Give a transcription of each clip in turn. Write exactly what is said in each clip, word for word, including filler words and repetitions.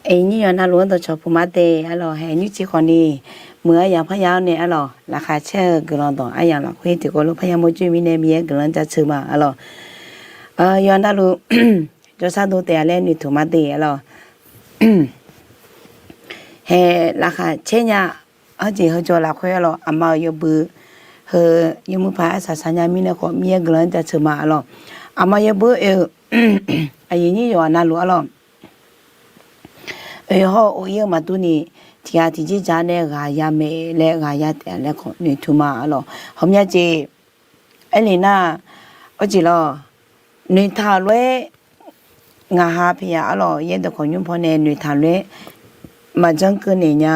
Aqyuif nyir yawqha navluf-anr dawqcawq puq ma de arlawq. Haeq nymrcif khawfni, muiq-eu yaqpar ya-awr nae arlawq, laqkhaq caer-eu guiqlanq dawq aryamq lafkhoer tiqkawv lof parya mawrjoe mirnae Miqyaer guiqlanq jaceuq ma arlawq. Yawqha navluf jawrshar dov taef-a laer noeqtmq ma de arlawq. Haeq laqkhaq caer nya, arjeq heujawr lafkhoer arlawq, aqma-euq yawbui heu yawmuiq paq arsaq saq nya mirnae khawf Miqyaer guiqlanq jaceuq ma arlawq. Aqma yawbui oe-eu aqyuif nyir yawqha navluf arlawq, oe hawr-eu or-ir-eu maqdur ni, tiqghaq tiqjir ja nae ghaq ya mae laer ghaq ya taef-a laer khawf noeqtmq ma arlawq. Hawqmya jeq aerlef nar, arjeq lawq, noeqtaq lof-aer ngaq ha paeya arlawq, yaerdawq khawf nymr paw nae noeqtaq lof-aer maqjanr keuv naeq nya,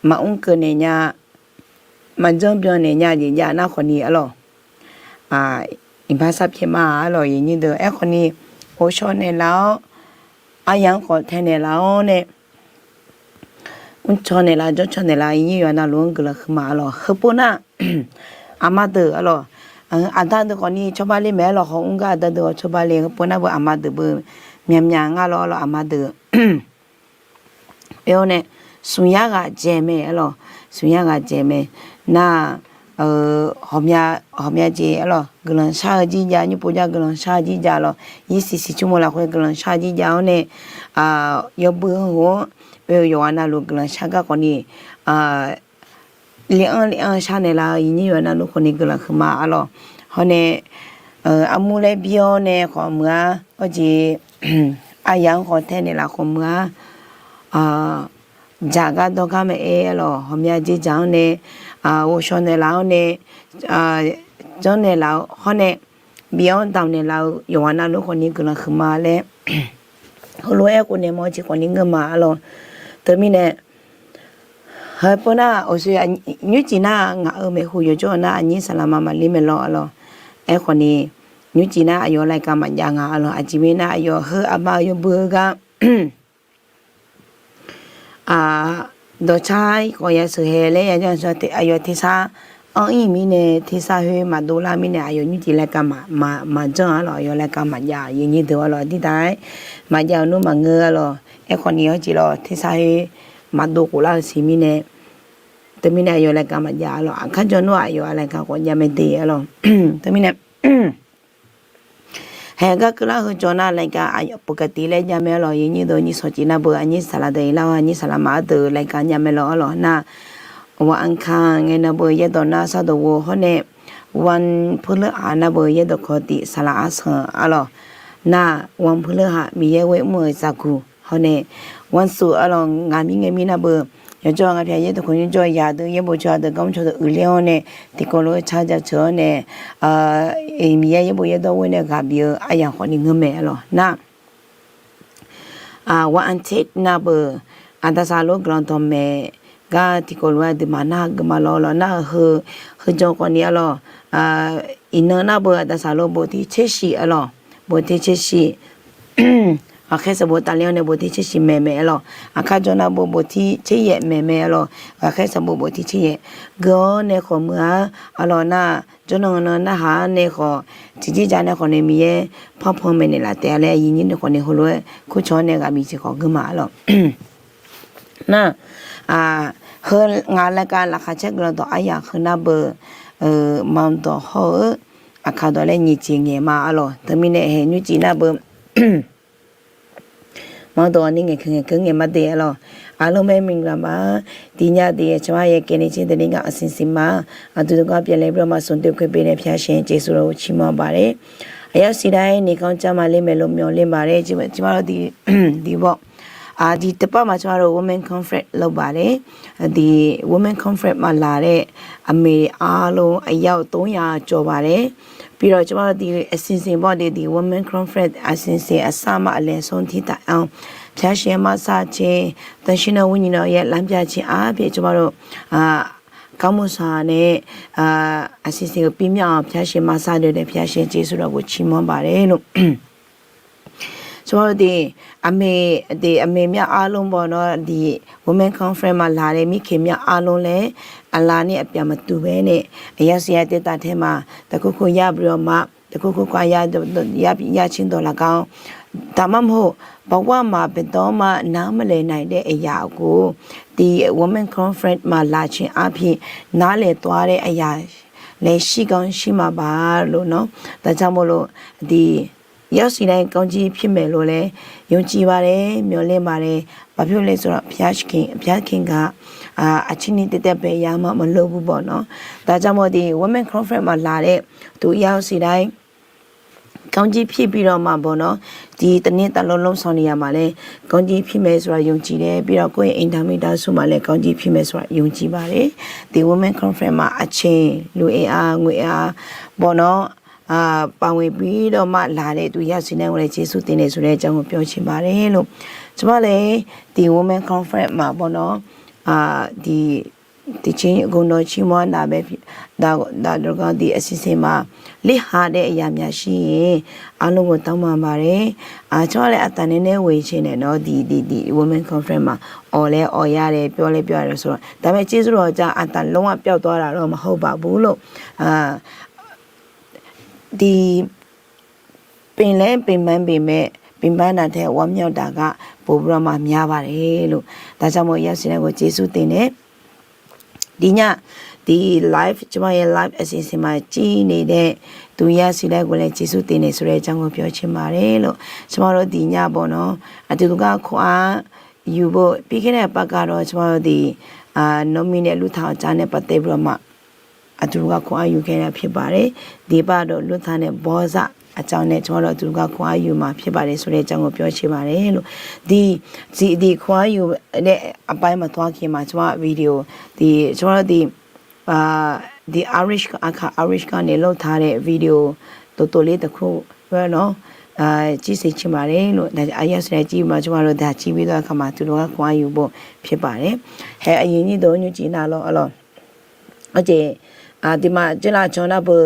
maqmr keuv naeq nya, maqjanr byan naeq nya jeq jav nar khawfni arlawq, iqbax sharpyaer ma arlawq, aqyuif nyir deuq. Aerkhawfni, ghovshaw naeqlaf-awr, aryamq-anr khawf tae naeqlaf-awr nae, mrcaw naeqlaf, jawrcaw naeqlaf, aqyuif nyir yawqha navluf-anr guiqlanq huiqma arlawq. Heupov nar, aqma deuq arlawq, aqda deuq khawfni cawba le mae arlawq, khawf mr gar aqda deuq-awr cawba le. Heupov nar beu aqma deuq beu myaqmyaq ngar lawr arlawq, aqma deuq oe-awr nae, smq yar ghaq dzaeq mae arlawq, smq yar ghaq dzaeq mae. Nar, hawqmya jeq arlawq, guiqlanq shar-eu jir jav, nymr pov jar guiqlanq shar-eu jir jav lawq, yir siq siq tsawrmawq lafkhoer guiqlanq shar-eu jir jav-awr nae, yawbui heu-anr oe-eu yawqghaq navluf guiqlanq shar gar khawfni, le-anr le-anr shar naeqlaf-eu aqyuif nyir yawqha navluf khawfni guiqlanq huiqma arlawq. Hawr nae, armur laer bi-awr nae khawf meuq-ar, arjeq aryamq-anr khawf tae naeqlaf khawf meuq-ar, dzaq gar dawr gar mae-aer arlawq, hawqmya jeq dzaq-anr nae, ghovshaw naeqlaf-awr nae, janr naeqlaf-eu hawr nae, bi-anr damq naeqlaf-eu yawqghaq navluf khawfni guiqlanq huiqma laer, heulof-aer khawf naeq mawr jeq khawfni ngeur ma arlawq. Teumirnae, heupov nar, awqshoe nymrcif nar ngaq-euq maeqhu yawjawr-eu nar aqnyir saqlaq ma maqler mae lawr arlawq. Aerkhawfni, nymrcif nar aqyawf laeqkaq maqjav nga arlawq. Aqjeq mirnae nar aqyawf heu aqma-euq yawbui-eu gar dawqcar-ir khawf yasheuq hae laer ya janr aqyawf tersar anr-ir mirnae tersar khoer maqdov lar mirnae aqyawf nymrcif laeqkaq maqjanr arlawq, aqyawf laeqkaq maqjav, aqyuif nyir deuq arlawq, dirdaq-aer maqjav-euq nmr maqngeur arlawq. Aerkhawfni hawr jeq lawq, tersar khoer maqdov khof lar-eu siq mirnae, teumirnae aqyawf laeqkaq maqjav arlawq. Aqkar jawr nmr aqyawf laeqkaq khawf jav mae de arlawq. Teumirnae, haeq gar keuvlar heu jawr nar laeqkaq aqyawf ปกติ laer jav mae arlawq. Aqyuif nyir deuq, nyir shawq cif nar beu aqnyir saqlaq deuq-ir lar-awr aqnyir saqlaq maqar deuq laeqkaq jav mae lawr arlawq. Nar, วันอังคาร ngae nar beu yaerdawq nar sardawq ghoe hawr nae, วันพฤหัส nar beu yaerdawq kawv tif saqlaq arsanq arlawq. Nar, วันพฤหัส Miqyaer ghoer mr-euq zaqguq hawr nae, วันศุกร์ arlawq, ngaq mir ngae mir nar beu yawjawr ngaq pyaq yaerdawq kawv nymr jawr yaq deuq yaerbof jawr deuq garmr caw deuq uiqler-awr nae, tiqkawv lof-aer car jaceuq-awr nae, Miqyaer yaerbof yaerdawr ghoer nae ghaq bif-eu aryamq khawfni ngeur mae arlawq. Nar, วันอาทิตย์ nar beu aqda saqlor guiqlanq dawqmaeq gar tiqkawv lof-aer aqduimaf nar geufma lawr lawq. Nar-euq heu, heu jawr khawfni arlawq, iqnan nar beu aqda saqlor bof tir tser shif arlawq, bof tir tser shif, ghaqkhaer sanqbof tafler-awr nae bof tir tser shif maeq mae arlawq. Aqkar jawr nar beu bof tir tser yaef maeq mae arlawq. Ghaqkhaer sanqbof bof tir tser yaef gui-awr nae khawf meuq-ar arlawq. Nar, jawrnan nan narhaq-ar nae khawf, tiqjir ja nae khawf nae Miqyaer parpan maeqnaeq laf taef-a laer aqyuif nyir nae khawf nae heulof-aer kurcawq-awr nae ghaq bif jeq khawf geurma arlawq. Nar, heu ngaq laeqkaq laqkhaq caer guiqlanq dawq aryamq heu nar beu, maqdawq hawr-eu aqkaq dawq laer nyiq jeq ngaeq ma arlawq. Teumirnae haeq nymr cif nar beu มาต่อ ni ngaeqkeuq ngaeqkeuq ngaeq ma de arlawq. อารมณ์ไม่มีประมาณ ဒီညနေ ကျွန်မရဲ့ ကယ်တင်ခြင်းသတင်းကောင်း အစီအစဉ်မှာ အတူတကွ ပြန်လည်ပြီးတော့မှ ဆုံတွေ့ခွင့်ပေးတဲ့ ဘုရားရှင် ကျေးဇူးတော်ကို ချီးမွမ်းပါတယ်။ အရောက်စီတိုင်း နေကောင်းကျန်းမာလိမ့်မယ်လို့ မျှော်လင့်ပါတယ်။ ကျမတို့ ဒီ ဒီပေါ့ အာ ဒီတစ်ပတ်မှာ ကျမတို့ Women Conference လုပ်ပါတယ်။ ဒီ Women Conference မှာလာတဲ့ အမေအားလုံး အယောက် သုံးရာ ကျော်ပါတယ်။ ပြီးတော့ ကျမတို့ ဒီအစီအစဉ်ပေါ့ ဒီ ဒီ Women Conference အစီအစဉ် အစမှ အလယ်ဆုံးထိ တိုင်အောင် ဘုရားရှင် မဆခြင်း၊ သန့်ရှင်းသော ဝိညာဉ်တော်ရဲ့ လမ်းပြခြင်းအားဖြင့် ကျမတို့ အာ ကောင်းမွန်စွာနဲ့ အာ အစီအစဉ်ကို ပြီးမြောက်အောင် ဘုရားရှင် မဆလို့တဲ့ ဘုရားရှင် ကျေးဇူးတော်ကို ချီးမွမ်းပါတယ်လို့ Tsawrhaq-eu de, aqmeq de, aqmeq myar arlor baw nawr de, Women Conference maqlaq de mirkeq myar arlor laer, aqlaf ni aqpyaq maqtuv bae nae, aqyawf siqnya taetaf tae ma, taqkur kur yar bri-awr ma, taqkur kur kar yar, yar cir dawq laf gar-awr, taqmar mawr-eu, bawar maq baeqdawr ma, nar maqlaeq naeq daef aqyaf aqgeu, de Women Conference maqlaq ciq arpi, nar laeq tawv-a laer aqyaf laer shirganr shir ma baq lof nawr, daqjamawf lof, de 要是来ကောင်းကြီးဖြစ်မယ်လို့လည်း ယုံကြည်ပါတယ် မျှော်လင့်ပါတယ် ဘာဖြစ်လို့လဲဆိုတော့ ဘုရားခင်က အာ၊ အချင်းချင်း တည်တည်ပဲ ရမှာ မလုပ်ဘူးပေါ့နော် ဒါကြောင့်မို့ ဒီ Women Conference မှာလာတဲ့ သူတယောက်စီတိုင်း ကောင်းကြီးဖြစ်ပြီးတော့မှပေါ့နော် ဒီတစ်နှစ်တစ်လုံး လုပ်ဆောင်နေရမှာလည်း ကောင်းကြီးဖြစ်မယ်ဆိုတာ ယုံကြည်တယ် ပြီးတော့ ကိုယ့်ရဲ့အိမ်ထောင်မိသားစုမှာလည်း ကောင်းကြီးဖြစ်မယ်ဆိုတာ ယုံကြည်ပါတယ် ဒီ Women Conference မှာ အချိန် လူအင်အား ငွေအား ပေါ့နော် အာ၊ ပါဝင်ပြီးတော့မှလာတဲ့ သူတယောက်စီတိုင်းကိုလည်း ကျေးဇူးတင်တယ်ဆိုတဲ့အကြောင်းကို ပြောချင်ပါတယ်လို့ ကျမလည်း ဒီ Women Conference မှာပေါ့နော် အာ၊ ဒီ တည်ခြင်းဂုဏ်တော်ချီးမွမ်းတာပဲဖြစ် ဒါ ဒါတော့ ဒီအစီအစဉ်မှာ လစ်ဟာတဲ့အရာများရှိရင် အားလုံးကို တောင်းပန်ပါတယ်။ အာ၊ ကျမလည်း အသံနည်းနည်းဝေချင်တယ်နော် ဒီ ဒီ ဒီ Women Conference မှာ အော်လည်းအော်ရတယ် ပြောလည်းပြောရတယ်ဆိုတော့ ဒါပေမဲ့ ကျေးဇူးတော်ကြောင့် အသံလုံးဝပျောက်သွားတာတော့ မဟုတ်ပါဘူးလို့ အာ၊ ဒီ ပင်လည်းပင်ပန်းပေမဲ့ ပင်ပန်းတာထက် ဝမ်းမြောက်တာက ပိုပြီးတော့မှ များပါတယ်လို့ ဒါကြောင့်မို့ ရောက်စီတိုင်းကို ကျေးဇူးတင်တယ် ဒီည ဒီ live ကျမရဲ့ live အစီအစဉ်မှာ ကြည့်နေတဲ့ သူတယောက်စီတိုင်းကိုလည်း ကျေးဇူးတင်တယ်ဆိုတဲ့အကြောင်းကို ပြောချင်ပါတယ်လို့ ကျမတို့ ဒီညပေါ့နော် အတူတကွ ခွန်အားယူဖို့ ပြီးခဲ့တဲ့အပတ်ကတော့ ကျမတို့ ဒီ အာ၊ နောမီနဲ့ လုၢ်ထါအကြောင်းနဲ့ ပတ်သက်ပြီးတော့မှ အတူတကွ ခွန်အားယူခဲ့တာဖြစ်ပါတယ်။ ဒီတစ်ပတ်တော့ လုၢ်ထါနဲ့ ဗောဇအကြောင်းနဲ့ ကျမတို့ အတူတကွ ခွန်အားယူမှာ ဖြစ်ပါတယ်ဆိုတဲ့အကြောင်းကို ပြောချင်ပါတယ်လို့ ဒီ ဒီ ဒီ ခွန်အားယူတဲ့အပိုင်းမှာ သွားခင်မှာ ကျမ video ဒီ ကျမတို့ ဒီ အာ၊ ဒီ Irish အခါ Irish ကနေ လုပ်ထားတဲ့ video တိုတိုလေးတစ်ခု နော် အာ၊ ကြည့်စေချင်ပါတယ်လို့ ဒါ အရပ်စံနယ် ကြည့်ပြီးမှ ကျမတို့ ဒါ ကြည့်ပြီးတော့ အခါမှာ သူတို့က ခွန်အားယူဖို့ ဖြစ်ပါတယ်။ ဟဲ အရင်နှစ် တို့ ညွှန်ကြည့်နားလီၤ အလီၤ ဟုတ်ကဲ့ အာ၊ ဒီမှာ ကျလာချောင်းနဘု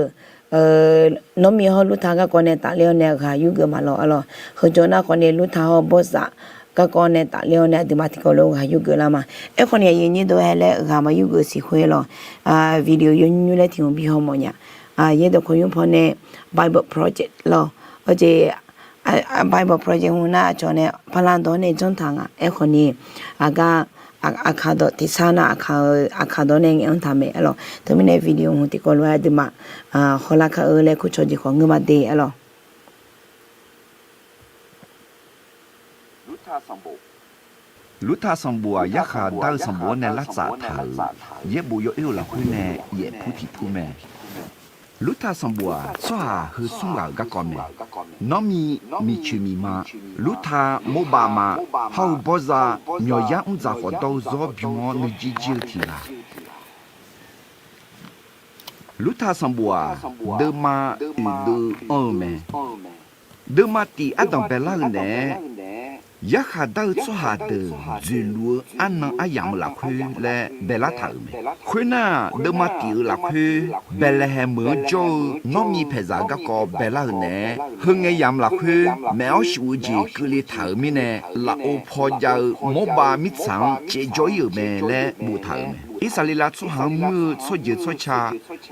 အာ၊ နောမီ ဟော လုၢ်ထါ ကပ်ကော နဲ့ တၢ်လျော် နဲ့ ဂၤ ယုဂု မး လီၤ အလီၤ ဟို ကျော် န ကော န့ၣ် လုၢ်ထါ ဟော ဗောဇ ကပ်ကော နဲ့ တၢ်လျော် နဲ့ အဒုးမး ထံကီု လီၤ ဂၤ ယုဂု လး မး အဲ ခွန် န့ၣ် အရင်နှစ် တို့ ဟဲ လၢ ဂၤ မး ယုဂု စီခွဲ လီၤ အာ၊ video ယု ညွှန် လဲ ထံ ဟူ ဘီ ဟော မီ ည အာ၊ ယဲ ဒီး ခွန် ယု ဖော် န့ၣ် Bible Project လီၤ ဟုတ်ကဲ့ အာ၊ Bible Project ဟူ နာ် အကျော် န့ၣ် ဖလံတော် နဲ့ ကျောင်းတန်ခါ အဲ ခွန် န့ၣ် အက အာ၊ အခါ ဒီး ထံဆါ နာ် အခါ အခါ ဒီး နဲ့ ငဲ အုံး ထါ မဲာ် အလီၤ တမီး န့ၣ် video ဟူ ထံကီု လီၤ အဒုးမး အာ၊ ဟော လၢ ခါ အၢ လဲ ခု ချော် ဒီ ခွန် ငု မး ဒဲ အလီၤ လုၢ်ထါ sanqbof-aq, yarkhaq dar-eu sanqbof-anr nae lartsaf taq-euq yaerbof yawoer-eu lafkhoer nae yaef pur tiq pur mae. Luirtaq sanqbof-aq, tsawrhaq heu smr ghaq-euq garkawv mae. Nanrmi, miqcoeq miqma, Luirtaq, Morbav ma, hawr-eu Bawrzav, myawqyar mrdzaq khawf dawr-eu zawr bym-awr nuijeq jir-eu tiq ghaq. Luirtaq sanqbof-aq, deuvma oeqdeuv anr-eu mae. Deuvma tif ardanq baelar-eu naeq-aer, yarkhaq dar-eu tsawrhaq deuq dzoeqluf-eu arnan aryamq-eu lafkhoer laer baelar taq-euq mae. Khoernar, deuvma tif-euq lafkhoer, Baeqlaeqhaeq meuq-anr jawr-eu Nanrmi paeqzaq-euq garkawv baelar-euq naeq-aer, heu ngae yamq lafkhoer maeq-awr shuf-eu jeq keuvle taq-euq mirnae, lafov paw jav-eu Morbav mirtsaq-anr caevjawr ir-euq mae laer boftaq-euq mae. Irsaqleqlav tsawrhaq-anr muir-eu tsawrjeuq tsawrca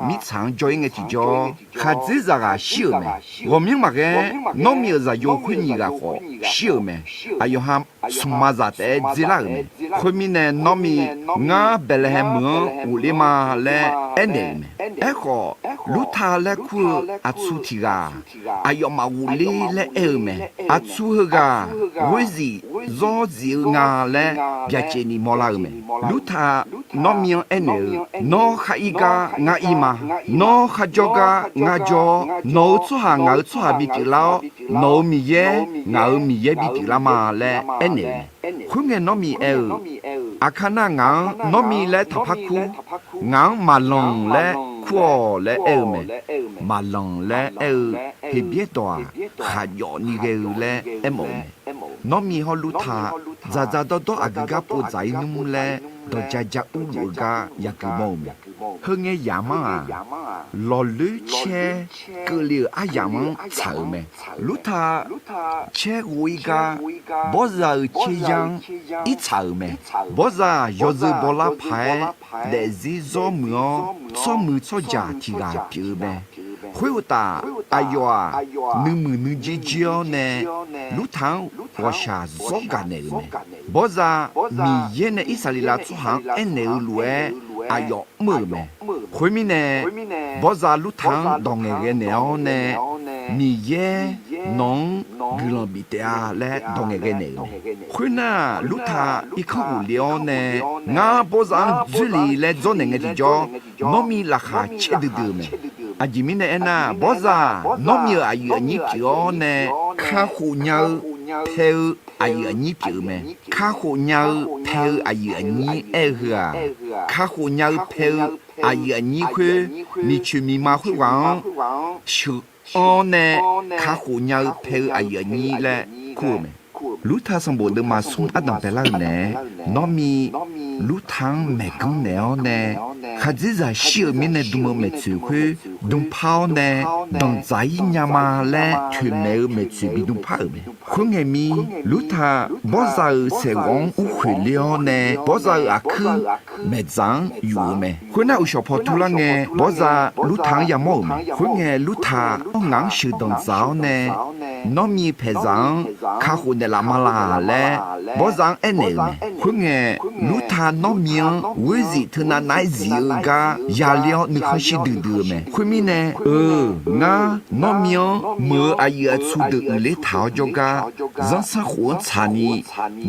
mirtsaq-anr jawr ir ngae tiqjawr, khaqdzerzaq ghaq shir-euq mae. Ghawqmyanr maqghae, Nanrmi-euq zaqyo khoer nyiq ghaq khawf shir-euq mae. Aqyawf ha smq ma zaq taef-aer dzerlar-euq mae. Khoermirnae, Nanrmi, Ngar Baeqlaeqhaeq meuq-anr ghofler ma laer aernaeq-euq mae. Aerkhawf, Luirtaq laer kur-eu aqtsu tiq ghaq-aq, aqyawfmaf ghofler laer aer-eu mae. Aqtsu heughaq-aq, ghoerzif zawr zif-eu nga laer byacaevni mawrlar-eu mae. Luirtaq Nanrmi-anr aernaeq-eu, Nawr khar ir gar ngar ir ma. Nawr kharjawr gar ngar jawr-awr, nawq-euq tsawrhaq ngaq-euq tsawrhaq bipyeuf lar-awr, nawq-euq Miqyaer ngaq-euq Miqyaer bipyeuf lar ma laer aernaeq-euq mae. Khoerngae Nanrmi aer-eu, Aqkar nar ngaq-anr Nanrmi laer taqpar kur. Ngaq-anr Maqlanq laer kur-awq laer aer-eu mae. Maqlanq laer aer-eu Heqbyaer dawq-aq, khaqjawf ni ghae-eu laer aermawf-eu mae. Nawr mi hawr Lurta dzaqdzaq dawrdawr aqgeu gar pov dzaq-ir nmr laer dawqja ja urluf-eu gar yagui mawr-eu mae. Heu ngae yamq-anr-aq, lawqloer caer keuvle-euq aryamq-anr tsaq-euq mae. Lurta caer ghov-ir gar Bawrza-euq caer yar-anr irtsaq-euq mae. Bawrza-aq yawzeu bawlar paq-aer daefzir zawr muiq-awr, tsawrmuiq tsawrjaq tiq ghaq pyeuf-eu mae. Khoeruqtaf, aqyawf-aq nuimuiq nuijer jer-awr nae Lurta-anr ghawqshaq zawr gaq naeq-euq mae. Bawrza Miqyaer nae Irsaqleqlav tsawrhaq-anr aernaeq-eu lof-aer aqyawf mr-euq mae. Khoermirnae, Bawrza Lurta-anr dawq ngaeqghae naeq-awr nae, Miqyaer nawq-anr guiqlanq bif taef-a laer dawq ngaeqghae naeq-euq mae. Khoernar, Lurta irkanr ghofle-awr nae, Ngar Bawrza-anr dzoerle laer dzawrnaeq ngae tiqjawr, Nawrmi laqkhaq caer duidui-eu mae. Aqjeq mirnae aernar, Bawrza-aq Nawrmi-euq aqyuif aqnyir pyeuf-awr nae, kakhof nya-eu pae-eu aqyuif aqnyir pyeuf-eu mae. Kakhof nya-eu pae-eu aqyuif aqnyir aer-eu heu-aq, kakhof nya-eu pae-eu aqyuif aqnyir khoer, miqcoeq miqma khoerghaq-anr sheuq anr-awr nae kakhof nya-eu pae-eu aqyuif aqnyir laer kur-eu mae. Lurta sanqbof deuvma smr ardanq baelar-eu naeq-aer, Nawrmi Lurta-anr maeqganr naeq-awr nae, khaqdzerzaq shir-euq mirnae dm-eu maeqtsoeq khoer dm par-awr nae, danqdzaq-ir nya ma laer toeqmaeq-eu maeqtsoeq bidm par-euq mae. Khoerngae mir, Lurta Bawrza-euq saeqghawv-anr urkhoeq ler-awr nae, Bawrza-euq aqkuir maeqdzaq-anr yuf-eu mae. Khoernar, uqshawq paw turlar ngae, Bawrza Lurta-anr yamawr-euq mae. Khoerngae, Lurta-anr ngaq-anr sheuqdanq dzaq-awr nae, Nawrmi paeqzaq-anr kakhof naeqlaf ma laq laer Bawrza-anr aernaeq-euq mae. Khoerngae, Lurta Nawrmi-anr ghoerzif teunav nav-aer zif-eu gar yaler-awr nuikhanr shir duidui-eu mae. Khoermirnae, eu, ngar Nawrmi-anr meuq-eu aqyuif aqtsu deuq uiqler taq-awr jawrgar, zanrsanrkhof-anr tsaqni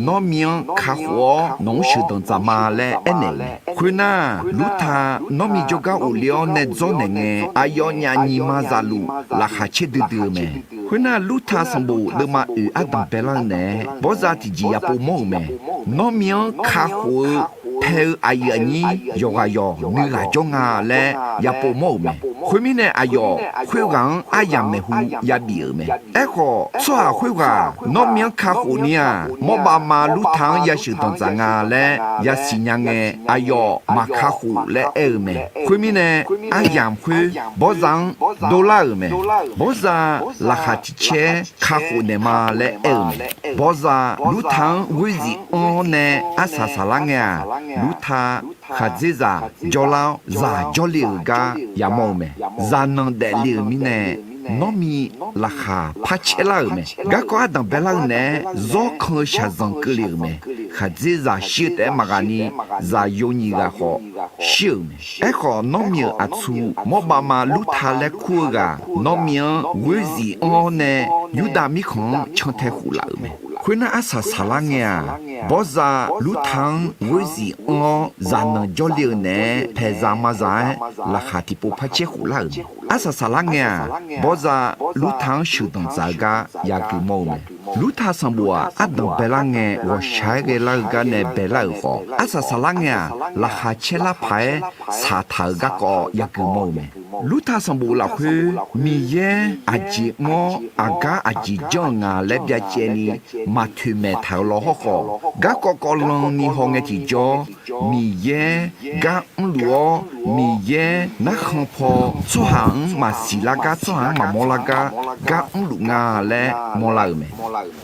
Nawrmi-anr kakhof-awr nawq-anr sheuqdanq dzaq ma laer aernaeq-euq mae. Khoernar, Lurta Nawrmi jawrgar ghofle-awr nae dzawrnaeq ngae, aqyawf nyaf nyiq ma zaqluf laqkhaq caer duidui-eu mae. Khoernar, Lurta sanqbof deuvma oeq ardanq baelar-eu naeq-aer, Bawrza tiqjeq yapov mawr-euq mae. Nawrmi-anr kakhof-eu pae-eu aqyuif aqnyir yawqghaq yawq nuighaq jawr nga laer yapov mawr-euq mae. Khoermirnae, aqyawf khoerghaq-anr aryamq maeqhu yabif-euq mae. Aerkhawf, tsawrhaq khoerghaq Nawrmi-anr kakhof ni-aq, mawrbavma Lurta-anr yasheuq danqdzaq nga laer yasiq nya ngae, aqyawf maq kakhof laer aer-eu mae. Khoermirnae, aryamq khoer Bawrza-anr dovlar-euq mae. Bawrza laqkhaq tiq caer kakhof naeq ma laer aer-eu mae. Bawrza Lurta-anr ghoerzif anr-awr nae arsaq saqlar ngae-aq, Lurta khaqdzerzaq jawrlar-awr zaq jawrle-euq gar yamawr-eu mae. Zaqnanq daefle-euq mirnae, Nawrmi laqkhaq par caer lar-euq mae. Garkawv ardanq baelar-eu naeq-aer, zawr kan-eu shaqzanq keuvle-euq mae. Khaqdzerzaq shir-eu taef-aer maqghaq ni, zaqyo nyiq ghaq khawf shir-euq mae. Aerkhawf, Nawrmi-euq aqtsu mawrbavma Lurta laer kur-eu ghaq, Nawrmi-anr ghoerzif anr-awr nae Yurdav mirkhanq-anr cantae khof laf-euq mae. Khoernar, arsaq saqlar ngae-aq, Bawrza Lurta-anr ghoerzif anr-awr zaqnanq jawrle-eu naeq-aer, paeqzaq mazaq-aer laqkhaq tiqpov par caer khof lar-euq mae. Arsaq saqlar ngae-aq, Bawrza Lurta-anr sheuqdanq dzaq-eu gar yagui mawr-eu mae. Lurta sanqbof-aq, ardanq baelar ngae ghawqshaq-aer ghaelar-eu gar nae baelar-euq khawf, arsaq saqlar ngae-aq, laqkhaq caer lar paq-aer saqtaq-euq garkawv yagui mawr-eu mae. Lurta sanqbof lafkhoer, Miqyaer aqjeq mr-awr aqgar aqjeq janr-eu nga laer byacaevni maqtoeq maeq taq-euq lawr hawrkhawf, garkawv kawvlanni hawngae tiqjawr, Miqyaer gar mrluf-awr, Miqyaer narkhan paw tsawrhaq-anr maqsiq lar gar, tsawrhaq-anr maqmawr lar gar, gar mrluf nga laer mawrlar-euq mae.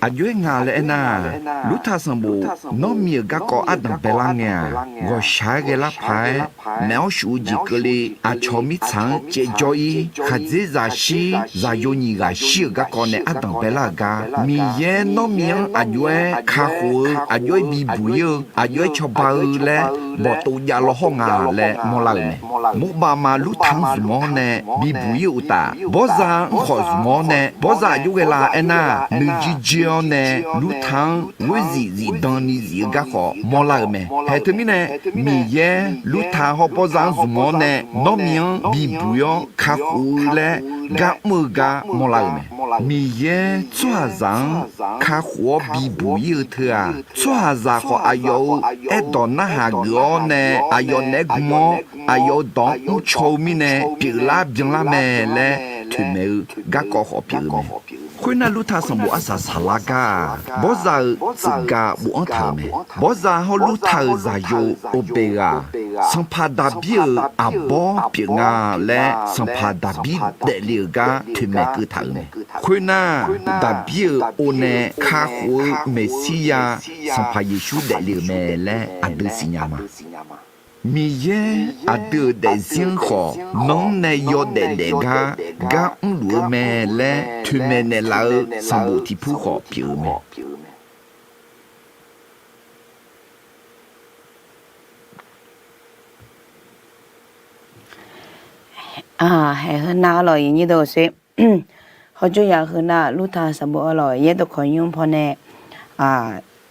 Aqjox-aer nga laer aernar, Lurta sanqbof Nawrmi-euq garkawv ardanq baelar ngae-aq, ghawqshaq-aer ghaelar paq-aer naef-awr shuf-eu jeq keuvle aqcawq mirtsaq-anr caevjawr-ir, khaqdzerzaq shir, zaqyo nyiq ghaq shir-euq garkawv nae ardanq baelar-euq gar, Miqyaer Nawrmi-anr aqjox-aer kakhof-eu, aqjox-aer bibuq-ir-eu, aqjox-aer cawba-eu laer bawqtov jav lawr hawr nga laer mawrlar-euq mae. Mawrbavma Lurta-anr zmq-awr nae bibuq-ir-eu uqtaf, Bawrza-anr khawf zmq-awr nae, Bawrza aqjox ghae la aernar, nuijir jir-awr nae Lurta-anr ghoerzif zifdan ni zif-eu garkawv mawrlar-euq mae. Haeq teumirnae, Miqyaer Lurta hawr Bawrza-anr zmq-awr nae Nawrmi-anr bibuq-ir-awr kakhof-eu laer gar mr-eu gar mawrlar-euq mae. Miqyaer tsawrhaqzaq-anr kakhof-awr bibuq-ir-eu teu-aq, tsawrhaqzaq khawf aqyawf-euq aerdawq narhaq geuf-awr nae aqyawf naeq-aer gm-awr, aqyawf-euq dawq-anr mrcaw-eu mirnae pyeuflar byanlar mae laer toeqmaeq-eu garkawv khawf pyeuf-eu mae. Khoernar, Lurtaq sanqbof arsaq saqlar gar-aq, Bawrza-euq tsuif ga bofanr taq-euq mae. Bawrza hawr Lurtaq-euq zaqyo Obeq ghaq, sanqpaq Daqbir-euq arbawr pyeuf nga laer sanqpaq Daqbir daefle-euq gar toeqmaeq keuv taq-euq mae. Khoernar, Daqbir-euq or nae kakhof-eu Meqsirya sanqpaq Yeqsur daefle-euq mae laer aqdui siqnya ma. Miqyaer aqdui-euq daefzir-anr khawf, nanr nae yawdaef daef gar gar mrluf-eu mae laer toeqmaeq naeqlaf-eu sanqbof tiqpur khawf pyeuf-eu mae. Haeq heunar arlawq, iqnyir deuq-eu sher. Hawjawr yaq heunar Lurtaq sanqbof arlawq, yaerdawq kawqnymr pawnae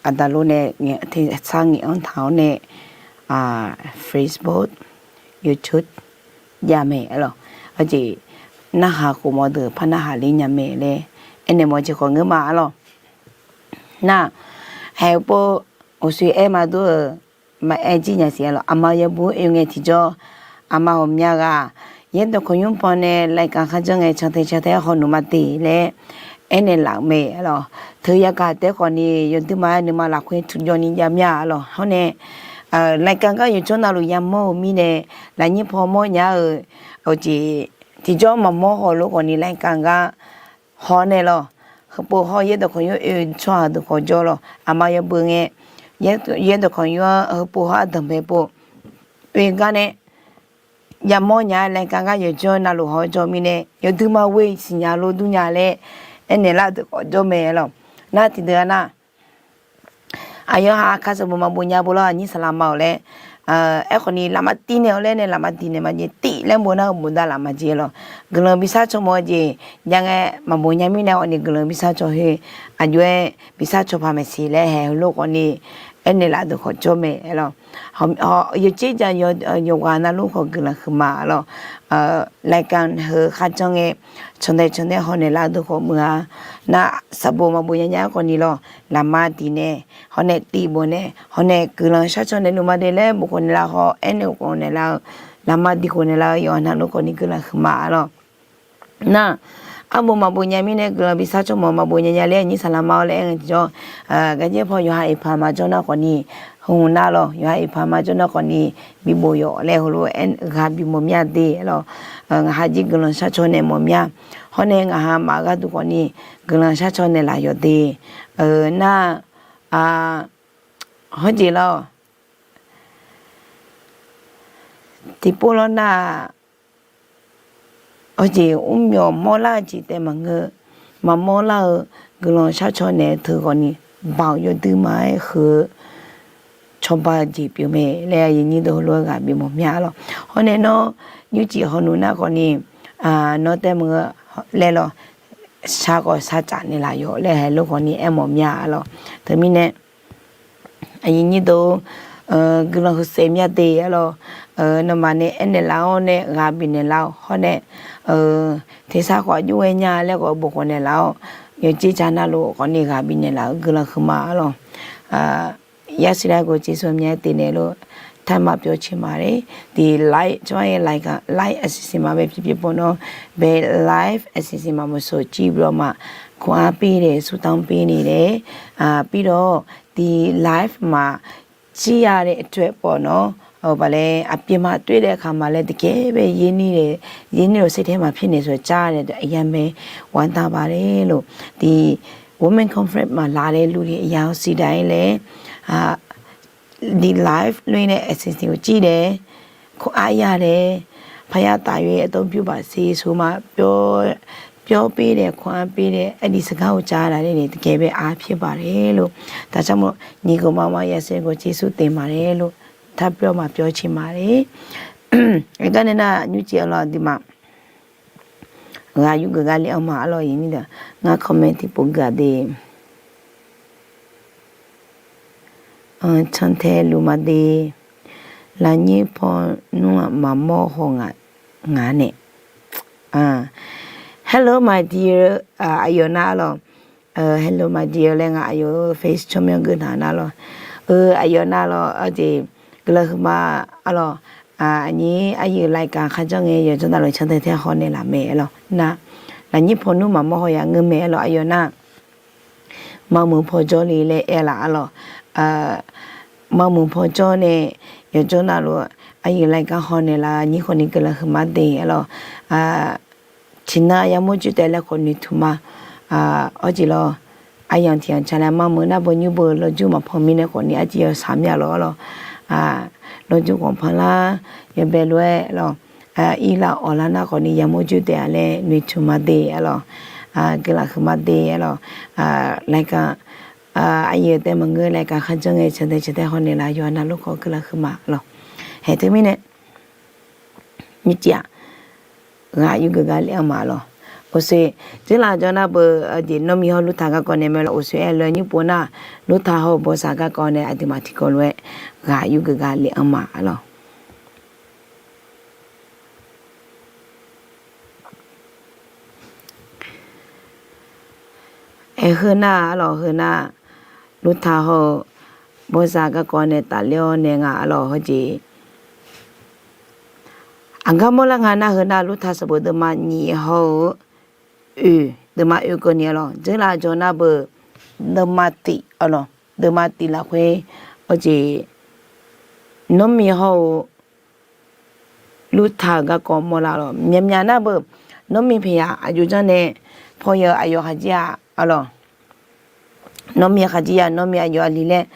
aqdaqlo nae tersar ngif-anr taq-awr nae Facebook, YouTube jav mae arlawq. Aqjeq narhaq khofmawf deuq par narhaq ler nya mae laer aernaeq mawf jeq khawf ngeur ma arlawq. Nar, haeq pov uqshoe aer ma dur-euq maqaer jir nya siq arlawq. Aqma yawbur oe ngae tiqjawr, aqma ghawqmya ghaq yaerdawq kawqnymr pawnae รายการ kharjanr ngae cantae cantae haw nuima de laer aernaeq laf-euq mae arlawq. Teu yagaq taef khawfni yawduirma-aer nuima lafkhoer tuqjawvni jav mya arlawq. Hawr nae รายการ gar yawqjawr navluf yamawr-eu mirnae, lafnyir paw mawrnya-eu jeq tiqjawr maqmawr haw lof khawfni รายการ gar haw nae lawq. Heupov hawr yaerdawq kawqnymr oe tsawrhaq deuq khawf jawr lawq. Aqma yawbur ngae yaerdawq kawqnymr-anr heupov hawr ardanqbae pov oe gar nae yamawr nya-aer รายการ gar yawqjawr navluf haw jawr mirnae, yawduirma ghoe siqnya lof durnya laer aernaeq lar deuq khawf jawr mae lawq. Nar tiqdeuq-a nar, aqyawf ha aqkar sanqbof maqbof nya bo lawr, aqnyir saqlaq ma-awq laer aerkhawfni lafma tiv naeq-awr laer nae lafma diq naeq ma jeq tiv laer bof nar-eu bof dav laf ma jeq lawq. Guiqlanq bi sharcaw mawf-eu jeq nya ngae maqbof nya mirnae khawfni guiqlanq bi sharcaw her, aqjox-aer bi sharcaw paq maeqsiq laer haeq heulof khawfni aernaeq laf deuq khawf jawr mae lawq. Yawqjeq ja yawqghaq navluf khawf guiqlanq huiqma lawq. รายการ heu kharjanr ngae cantae cantae haw naeq lar deuq khawf muiq-a. Nar sanqbof maqbof nya nya-aer khawfni lawq, lafma diq nae hawr nae tiv bof nae hawr nae guiqlanq sharcaw naeq luf ma de laer bof khawf naeq lar haw aernaeq khof naeq lar-eu, lafma diq khof naeq lar-eu yawqghaq navluf khawfni guiqlanq huiqma lawq. Nar, arbof maqbof nya mirnae guiqlanq bi sharcaw mawf maqbof nya nya laer aqnyir saqlaq ma-awr laer aer ngae tiqjawr, garjaer paw yawqha iqpaq maqjawr nar khawfni, hmq nar lawq, yawqha iqpaq maqjawr nar khawfni, bi bof yawf laer heulof-aer ghaq bif mawf mya de lawq. Ngaq ha jir guiqlanq sharcaw naeq mawf mya. Hawr nae ngaq ha maf gharduq khawfni guiqlanq sharcaw naeq laf yawq de. Nar, hawr jeq lawq. Tiqpov lawr nar-aq, hawr jeq mrmyawq mawrlar-eu jeq taef maqngeur, maqmawr lar-eu guiqlanq sharcaw naeq-eu teu khawfni, baoq yawduirma-aer heu-eu cawba jeq pyeuf mae laer aqyuif nyir deuq heulof-aer ghaq bif mawf mya lawq. Hawr nae nawr nymrcif hawnu nar khawfni, nawr taef maqngeur laer lawq, shar khawf shar tsaf naeq laf yawq laer haeq lof khawfni aer mawf mya lawq. Teumirnae aqyuif nyir deuq guiqlanq huiqsaef mya de-a lawq. Nawmaf nae aernaeq laf-awr nae ghaq bifnaeq lar-awq hawr nae, tersar khawf aqjox ghae nya laer khawf bof khawf naeq laf-awr, yawqjeq ja navluf khawfni ghaq bifnaeq laf-eu guiqlanq huiqma lawq. Yasirai gawqjeq sawq myav tef naeq lof, ท่านมา ပြောချင်ပါတယ်. ဒီ live ကျွန်တော်ရဲ့ live အစီအစဉ်မှာပဲဖြစ်ဖြစ်ပေါ့နော်, ဘယ် live အစီအစဉ်မှာမဆို ကြည့်ပြီးတော့မှ ခွန်အားပေးတယ်, ဆုတောင်းပေးနေတယ်. အာ၊ ပြီးတော့ ဒီ live မှာ ကြည့်ရတဲ့အတွက်ပေါ့နော်, ဟို၊ ဘာလဲ၊ အပြင်မှာတွေ့တဲ့အခါမှာလည်း တကယ်ပဲ ရင်းနှီးတယ်၊ ရင်းနှီးလို့ စိတ်ထဲမှာဖြစ်နေဆို ကြားရတဲ့အတွက် အရမ်းပဲ ဝမ်းသာပါတယ်လို့။ ဒီ Women Conference မှာ လာတဲ့လူတွေ အရာရှိတိုင်းလည်း၊ အာ၊ ဒီ live လွှင့်တဲ့ အစီအစဉ်ကို ကြည့်တယ်၊ ခွန်အားရတယ်၊ ဘုရား သာ၍ အသုံးပြုပါစေဆိုမှ ပြော၊ ပြောပေးတယ်၊ ခွန်အားပေးတယ်၊ အဲ့ဒီစကားကို ကြားရတာလေးတွေ တကယ်ပဲ အားဖြစ်ပါတယ်လို့။ ဒါကြောင့်မို့ ညီကိုမောင်မောင် Yasir ကို ကျေးဇူးတင်ပါတယ်လို့ ထပ်ပြီးတော့မှ ပြောချင်ပါတယ်။ အဲ့ကနေ နညူးကြည် အလောင်း ဒီမှာ Ghaq yur geuf gar le-awr ma arlawq, iqnyir deuq ngar comment tiqpov geuf-a de. Cantae luf ma de. Lafnyir paw nmr-aq maqmawr haw ngaq nae. Hello my dear, aqyawf nar arlawq. Hello my dear laer ngaq aqyawf-eu face tsawrmyanr geuf nar arlawq. Aqyawf nar arlawq, arjeq guiqlanq huiqma arlawq. Aqnyir aqyuif รายการ kharjanr ngae yawqjawr navluf cantae tae haw naeq laf mae arlawq. Nar lafnyir paw nmr maqmawr haw ya ngeur mae arlawq. Aqyawf nar, maqmuiq paw jawrle laer aer laf arlawq. Maqmuiq paw jawr nae yawjawr navluf, aqyuif รายการ haw naeqlaf nyir khawf ni guiqlanq huiqma de arlawq. Tiqnan yamawr jir taef laer khawf noeqtmq ma. Awr jeq lawr, aqyawf tiq yawq ca laer maqmuiq nar baw nymr beu lawjur maqpan mirnae khawf ni arjeq yawshaq myav lawr arlawq. Lawjur khawf pan lar, yawbae lof-aer lawr, irlav awqlar nar khawf ni yamawr jir taef-a laer noeqtmq ma de arlawq. Guiqlanq huiqma de arlawq. รายการ aqyuif taef maqngeur รายการ kharjanr ngae ceuqdae ceuqdae haw naeqlaf yawqha navluf khawf guiqlanq huiqma lawr. Haeq teumirnae, nyiq tiq-aq, ghaq yur geuf gar le-anr ma lawq. Uqshoe, dzeurlaf jawr nar beu, jeq nawr mir hawr lurtaq garkawv nae mae lawq. Uqshoe aer-eu lof-aer nymr pov nar, lurtaq hawr-eu bawsaq garkawv nae aqduimaf tiqkawv lof-aer ghaq yur geuf gar le-anr ma lawq. Aer, heu nar arlawq, heu nar, lurtaq hawr-eu bawsaq garkawv nae tafler-awr nae nga arlawq hawjeq. Aqgar mawrlar nga nar, heu nar lurtaq sanqbof deuvma nyiq hawr-eu oe, deuvma oe keuvni arlawq. Dzeurlaf jawr nar beu, deuvma tiq arlawq, deuvma tiq lafkhoer, hawjeq, nawr mir hawr-eu lurtaq-euq garkawv mawrlar lawq. Myaqmyaq nar beu, nawr mir pyaeq yaq aqjox janr nae paw ya-eu aqyawf khaqjir-aq arlawq. Nawr mir khaqjir ya, nawr mir aqyawf aqli laer,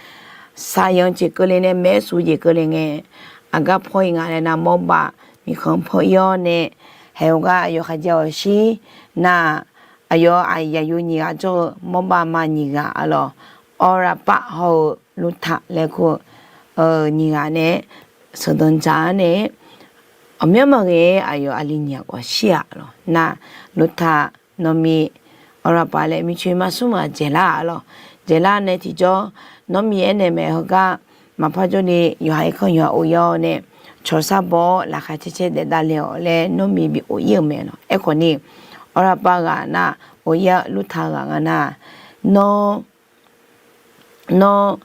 saqyanq jeq keuvle nae maeq-aer suf jeq keuvle ngae, aqgar paw-ir nga laer nar mawrbav miqkhanq paw-ir-awr nae, haeq-eu gar aqyawf khaqjir-awq shir nar, aqyawf aqyaq yo nyiq ghaq jawr-eu mawrbav ma nyiq ghaq arlawq. Awrlaqpav hawr-eu lurtaq laer kur-eu nyiq ghaq nae-aer sheuqdanq dzaq-anr nae-aer, aqmyanr maqghae-aer aqyawf aqli nyiq ghaq khawf shir-aq lawq. Nar, lurtaq, nawr mir, awrlaqpav laer mircoer mar smr ghaq dzaeqlar-aq lawq. Dzaeqlar nae tiqjawr, nawr mir aernaeq maeq heugar, maqpar jawrni yawqha irkanr yawqha or yar-awr nae, cawqsar baw-awr laqkhaq caer caer daef davle-awq laer nawr mir bi or-ir-euq mae lawq. Aerkhawf ni, awrlaqpav ghaq nar, or-ir-a lurtaq ghaq nga nar, nawr Nawr,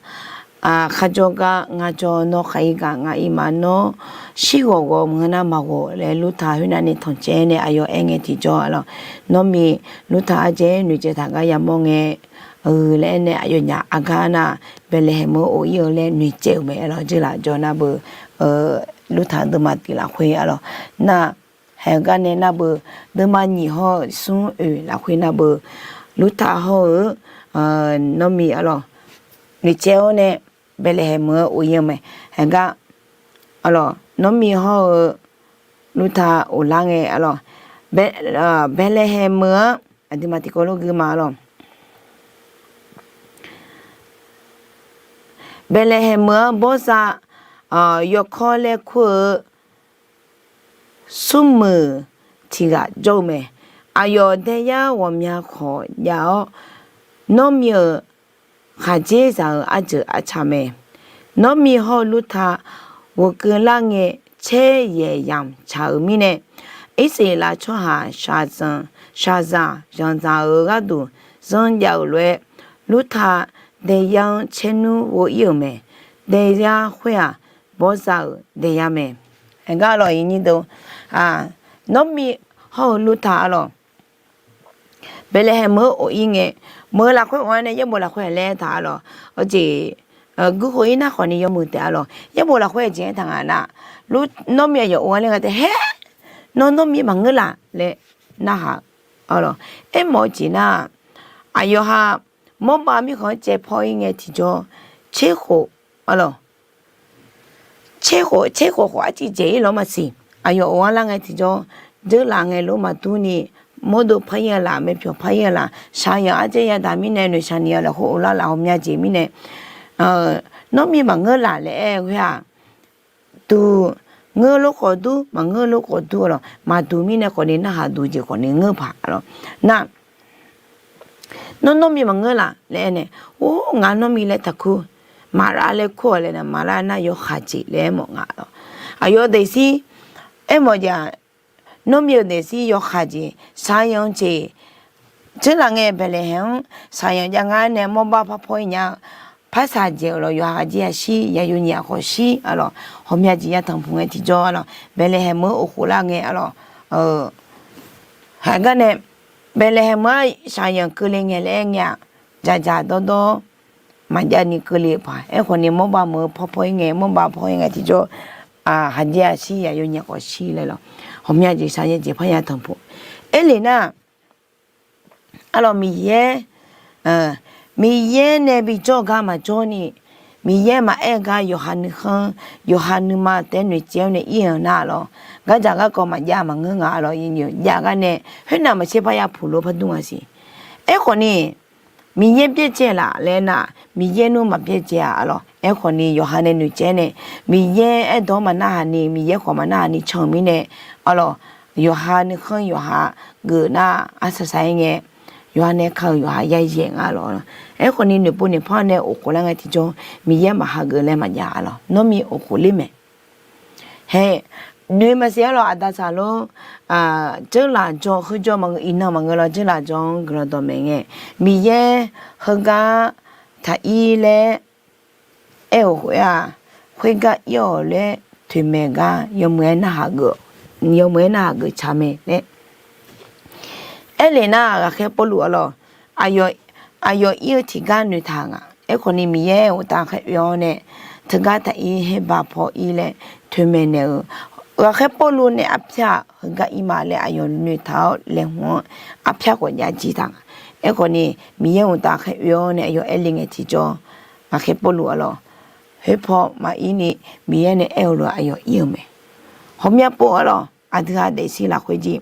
kharjawr gar ngar jawr, nawr khaq-ir gaq ngar ir ma, nawr shir ghawq ghawq maqngeur nar maqghawq laer lurtaq khoernav ni tanqcaev nae aqyawf aer ngae tiqjawr-a lawq. Nawr mir lurtaq ardzaeq noeqtsaev taq gar yamawr ngae, laer aernae aqyawfnyaf aqgar nar, Baeqlaeqhaeq meuq-anr of-ir-eu laer noeqtsaev-euq mae-a lawq. Dzeurlaf jawr nar beu, lurtaq deuvma tiq lafkhoer-a lawq. Nar, haeq-eu gar nae nar beu, deuvma nyiq hawr-eu smr oeq lafkhoer nar beu, lurtaq hawr-eu, nawr mir-a lawq, noeqtsaev-awr nae, Baeqlaeqhaeq meuq-anr of-ir-eu mae. Haeq gar, nawr mir hawr-eu lurtaq of lar ngae-a lawq, Baeqlaeqhaeq meuq-anr aqduimaf tiqkawv lof gui ma-a lawq. Baeqlaeqhaeq meuq-anr bawrzav yawkawr laer kur-eu smrmuiq tiq ghaq jawr-eu mae. Aqyawf daeyar ghawqmya khawf jav-awr, nawr mir-euq khaqdzerzaq-euq arjeuq arca mae. Nawr mir hawr-eu lurtaq ghofkeuv lar ngae, caer yaeq yamq tsaq-euq mirnae, Irsaqleqlav tsawrhaq shaqzanq zanqdzaq-euq gharduq zanrjav-euq lof-aer, lurtaq daeyar-anr caernmr ghov-ir-euq mae. Daeyar khoer-aq, bawrzav-euq daeyar mae. Aer gar lawq, iqnyir deuq, nawr mir hawr-eu lurtaq-a lawq, Baeqlaeqhaeq meuq-anr of-ir ngae, meuq-eu lafkhoer of-ar nae yaerbof lafkhoer-aq laer taq-a lawq. Awqjeq, guikhof-ir nar khawf ni yawmuiq taef-a lawq. Yaerbof lafkhoer-aq jeq-aer taq nga nar, nawr mir aqyawf of-ar laer nga taef haer, nawr nawr mir maqngeur laf laer narhaq-a lawq. Aermawf-eu jeq nar, aqyawf ha mawrbav mirkhanq-anr caev paw-ir ngae tiqjawr, tserkhof-a lawq. Tserkhof, tserkhof khawf arciv dzaeq-ir lawr maqsiq. Aqyawf of-ar lar ngae tiqjawr, dzeurlaf ngae lof maqdur ni, mawrdo par-ir-a laf, maepyawq par-ir-a laf, shaqyanq ardzaer yadaq mirnae noeqshaq ni-a lafkhoer of lar laf hawmya jeq mirnae, nawr mir maqngeur laf laer aer-eu khoer-aq, duq, ngeur lof khawf dur, maqngeur lof khawf dur-a lawq. Maqduq mirnae khawf ni narhaq duq jeq khawf ni ngeur paq-a lawq. Nar, nawr nawr mir maqngeur laf laer aer nae, or, ngar nawr mir laer taqkur, maqlar laer kur-awq laer nar, maqlar nar yawkhaq jeq laer aermawf nga lawq. Aqyawf daefzir, aermawf jeq-aq, nawr mir-euq daefzir yawkhaq jeq, shaqyanq jeq, dzeurlaf ngae Baeqlaeqhaeq-anr shaqyanq jav ngar nae mawrbav par paw-ir nya, par shaq dzaeq-euq lawq, yawqha jeq-aq shir, yaqyo nyiq-aq khawf shir-a lawq, hawmya jeq yatanq puq ngae tiqjawr-a lawq, Baeqlaeqhaeq meuq-anr of khof lar ngae-a lawq, haeq gar nae Baeqlaeqhaeq meuq-anr shaqyanq keuvle ngae laer aer ngae-aq, dzaqdzaq dawrdawr maqjav ni keuvle-eu paq. Aerkhawf ni Mawrbav meuq-eu paw paw-ir ngae, Mawrbav paw-ir ngae tiqjawr, haqjav-aq shir ya yawnyae khawf shir laer lawq. Ghawqmya jeq shaqyanq jeq parya tanqpuq. Aerle nar, arlawq Miqyaer, Miqyaer nae bijawr gar maqjawr ni, Miqyaer maqaer-eu gar yawqha nuikhanr, yawqha nuima taef-aer noeqtsaev-awr nae ir-euq nar lawq. Gardzaq garkawv maqjav maqngeur nga lawq. Jav gar nae khoernav maqtser parya puq lof pardmr-a siq. Aerkhawf ni, Miqyaer byaerdzae laf laer nar, Miqyaer nmr maqbyaerdzae-a arlawq. Aerkhawf ni yawqha nae noeqtsaev-aer nae, Miqyaer aerdawq-anr maqnarhaq ni, Miqyaer khawf maqnarhaq ni can-euq mirnae, arlawq, yawqha nuikhanr yawqha geuf nar arsaq saq-aer ngae, yawqha nae ka-euq yawqha yayaeq nga lawq. Aerkhawf ni noeqpov noeqpar nae of khof lar ngae tiqjawr, Miqyaer maqhageuf laer maqjav arlawq. Nawr mi of khof ler mae. Hae, noeq maqsiq arlawq, aqda saqlor, dzeurlaf jawr khoerjawr maqngeur, iqnan maqngeur lawr, dzeurlaf jawr-anr guiqlanq dawqmaeq ngae, Miqyaer heugar taq ir laer aer-euq khoer-aq, khoergar ir-awq laer toeqmaeq gar yawmuiq-aer narhaq geuf, yawmuiq-aer narhaq geuf ca mae laer. Aerle nar, ghaqkhaer Pawrluv arlawq, aqyawf ir-eu tiqgar noeqtaq nga. Aerkhawf ni Miqyaer uqtaf khaer oe-awr nae, teugar taq ir, her ba paw ir laer toeqmaeq naeq-eu, ghaqkhaer Pawrluv nae arpyar heugar ir ma laer aqyawf noeqtaq-awr laeqhmq-anr arpyar khawf jav jir taq nga. Aerkhawf ni Miqyaer uqtaf khaer oe-awr nae aqyawf aerle ngae tiqjawr, ghaqkhaer Pawrluv arlawq, khoer paw maqir ni Miqyaer nae aer-eu lof-aer aqyawf ir-eu mae. Ghawqmya pov arlawq, aqdui-aq daefzir lafkhoer jir,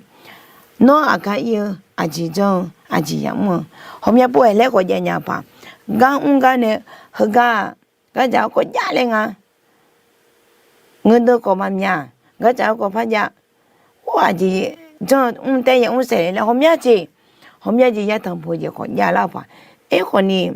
nawr aqgar ir-eu, aqjeq janr-eu, aqjeq yamr-eu, ghawqmya pov-aer laer khawf jav nya paq. Gar mr gar nae heugar-aq, gardzaq-awr kawv jav laer nga. Ngeurdeuv khawf maqmya, gardzaq-awr kawv par jav. Or, aqjeq janr-eu mr taer ya mr saeq laer ghawqmya jeq, ghawqmya jeq ya tanqpuq jeq khawf jav lar-eu paq. Aerkhawf ni,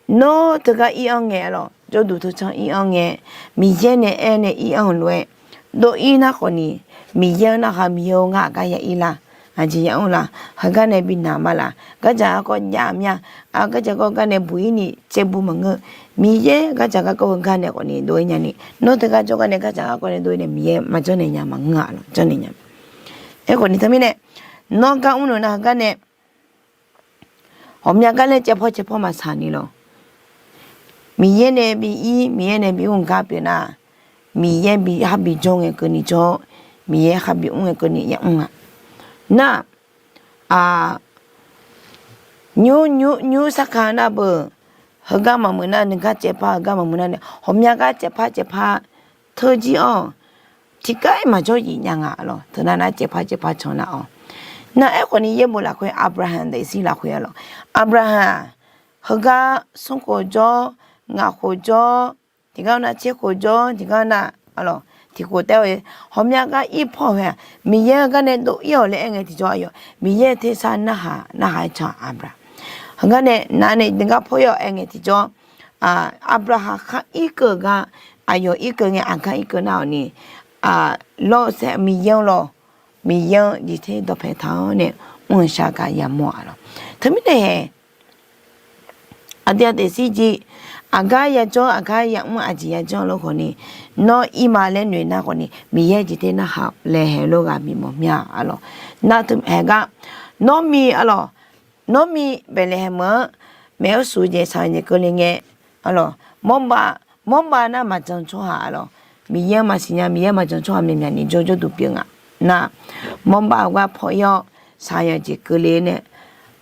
nawr teugar ir-anr ngae arlawq, jawrduq teucanr ir-anr ngae, Miqyaer nae aer nae ir-anr-eu lof-aer, dov ir nar khawf ni, Miqyaer-anr narhaq, Miqyaer-or, ngar aqgar ya ir la, aqjeq ya mr la, heugar nae bi naq ma laf, gardzaq garkawv jav mya, gardzaq garkawv gar nae buq ir ni tsaev bu maqngeur. Miqyaer gardzaq garkawv heugar nae khawf ni dov ir nya ni, nawr teugar jawrgar nae gardzaq garkawv nae dov ir nae Miqyaer maqjanr naeq nya maqngeur-a lawq, janr naeq nya. Aerkhawf ni teumirnae, nawr gar mr nmr nar heugar nae ghawqmya gar laer caevpawr caevpawr maqsaq ni lawq. Miqyaer nae bi ir, Miqyaer nae bi mr gar pyeuf nar, Miqyaer bi har bi jawr ngae keuvni jawr, Miqyaer har bi mr ngae keuvni ya mr nga. Nar, nymr nymr sarkar nar beu, heugar maqmuiq nar nuigar caevpar, heugar maqmuiq nar nae ghawqmya gar caevpar caevpar teujir-awr, tiqgar-ir maqjawr yif nya nga lawq. Teunav nar caevpar caevpar can nar-awr, nar aerkhawf ni yaerbof lafkhoer Aqbyaqhaq daefzir lafkhoer arlawq, Aqbyaqhaq-aq, heugar smr khof jawr, ngaq khof jawr, tiqgar nar tser khof jawr, tiqgar nar arlawq tiq khof taef-awr, ghawqmya gar ir paw-aer-aq, Miqyaer heugar nae dov ir-awq laer aer ngae tiqjawr aqyawf Miqyaer tersar narhaq narhaq-aer can Aqbyaqhaq. Heugar nae nav nae nuigar paw ir-awq aer ngae tiqjawr, Aqbyaqhaq khar irkeuv gar, aqyawf irkeuv ngae aqgar irkeuv nar-awq ni, lawr saer Miqyaer-anr lawq, Miqyaer-anr jeqter dawqpae taq-awr nae mr-eu shar gar yamawr-a lawq. Teumirnae hae, aqdui-aq daefzir jir, aqgar yajawr aqgar yamr aqjeq yajawr lof khawf ni, nawr ir ma laer noeq nar khawf ni Miqyaer jeqter narhaq laeqhaeq lof ghaq bimawf mya-a lawq. Nar teu haeq gar, nawr mi arlawq, nawr mi Baeqlaeqhaeq meuq-anr maeq-awr suf-eu jeq shaqzanq jeq keuvle ngae, arlawq, mawrbav, mawrbav nar maqjan tsawrhaq arlawq, Miqyaer-anr maqsiq nya, Miqyaer maqjan tsawrhaq myaqmyaq ni jawr jawrduq pyeuf nga. Nar, mawrbav gar paw ir-awr shaqzanq jeq keuvle nae,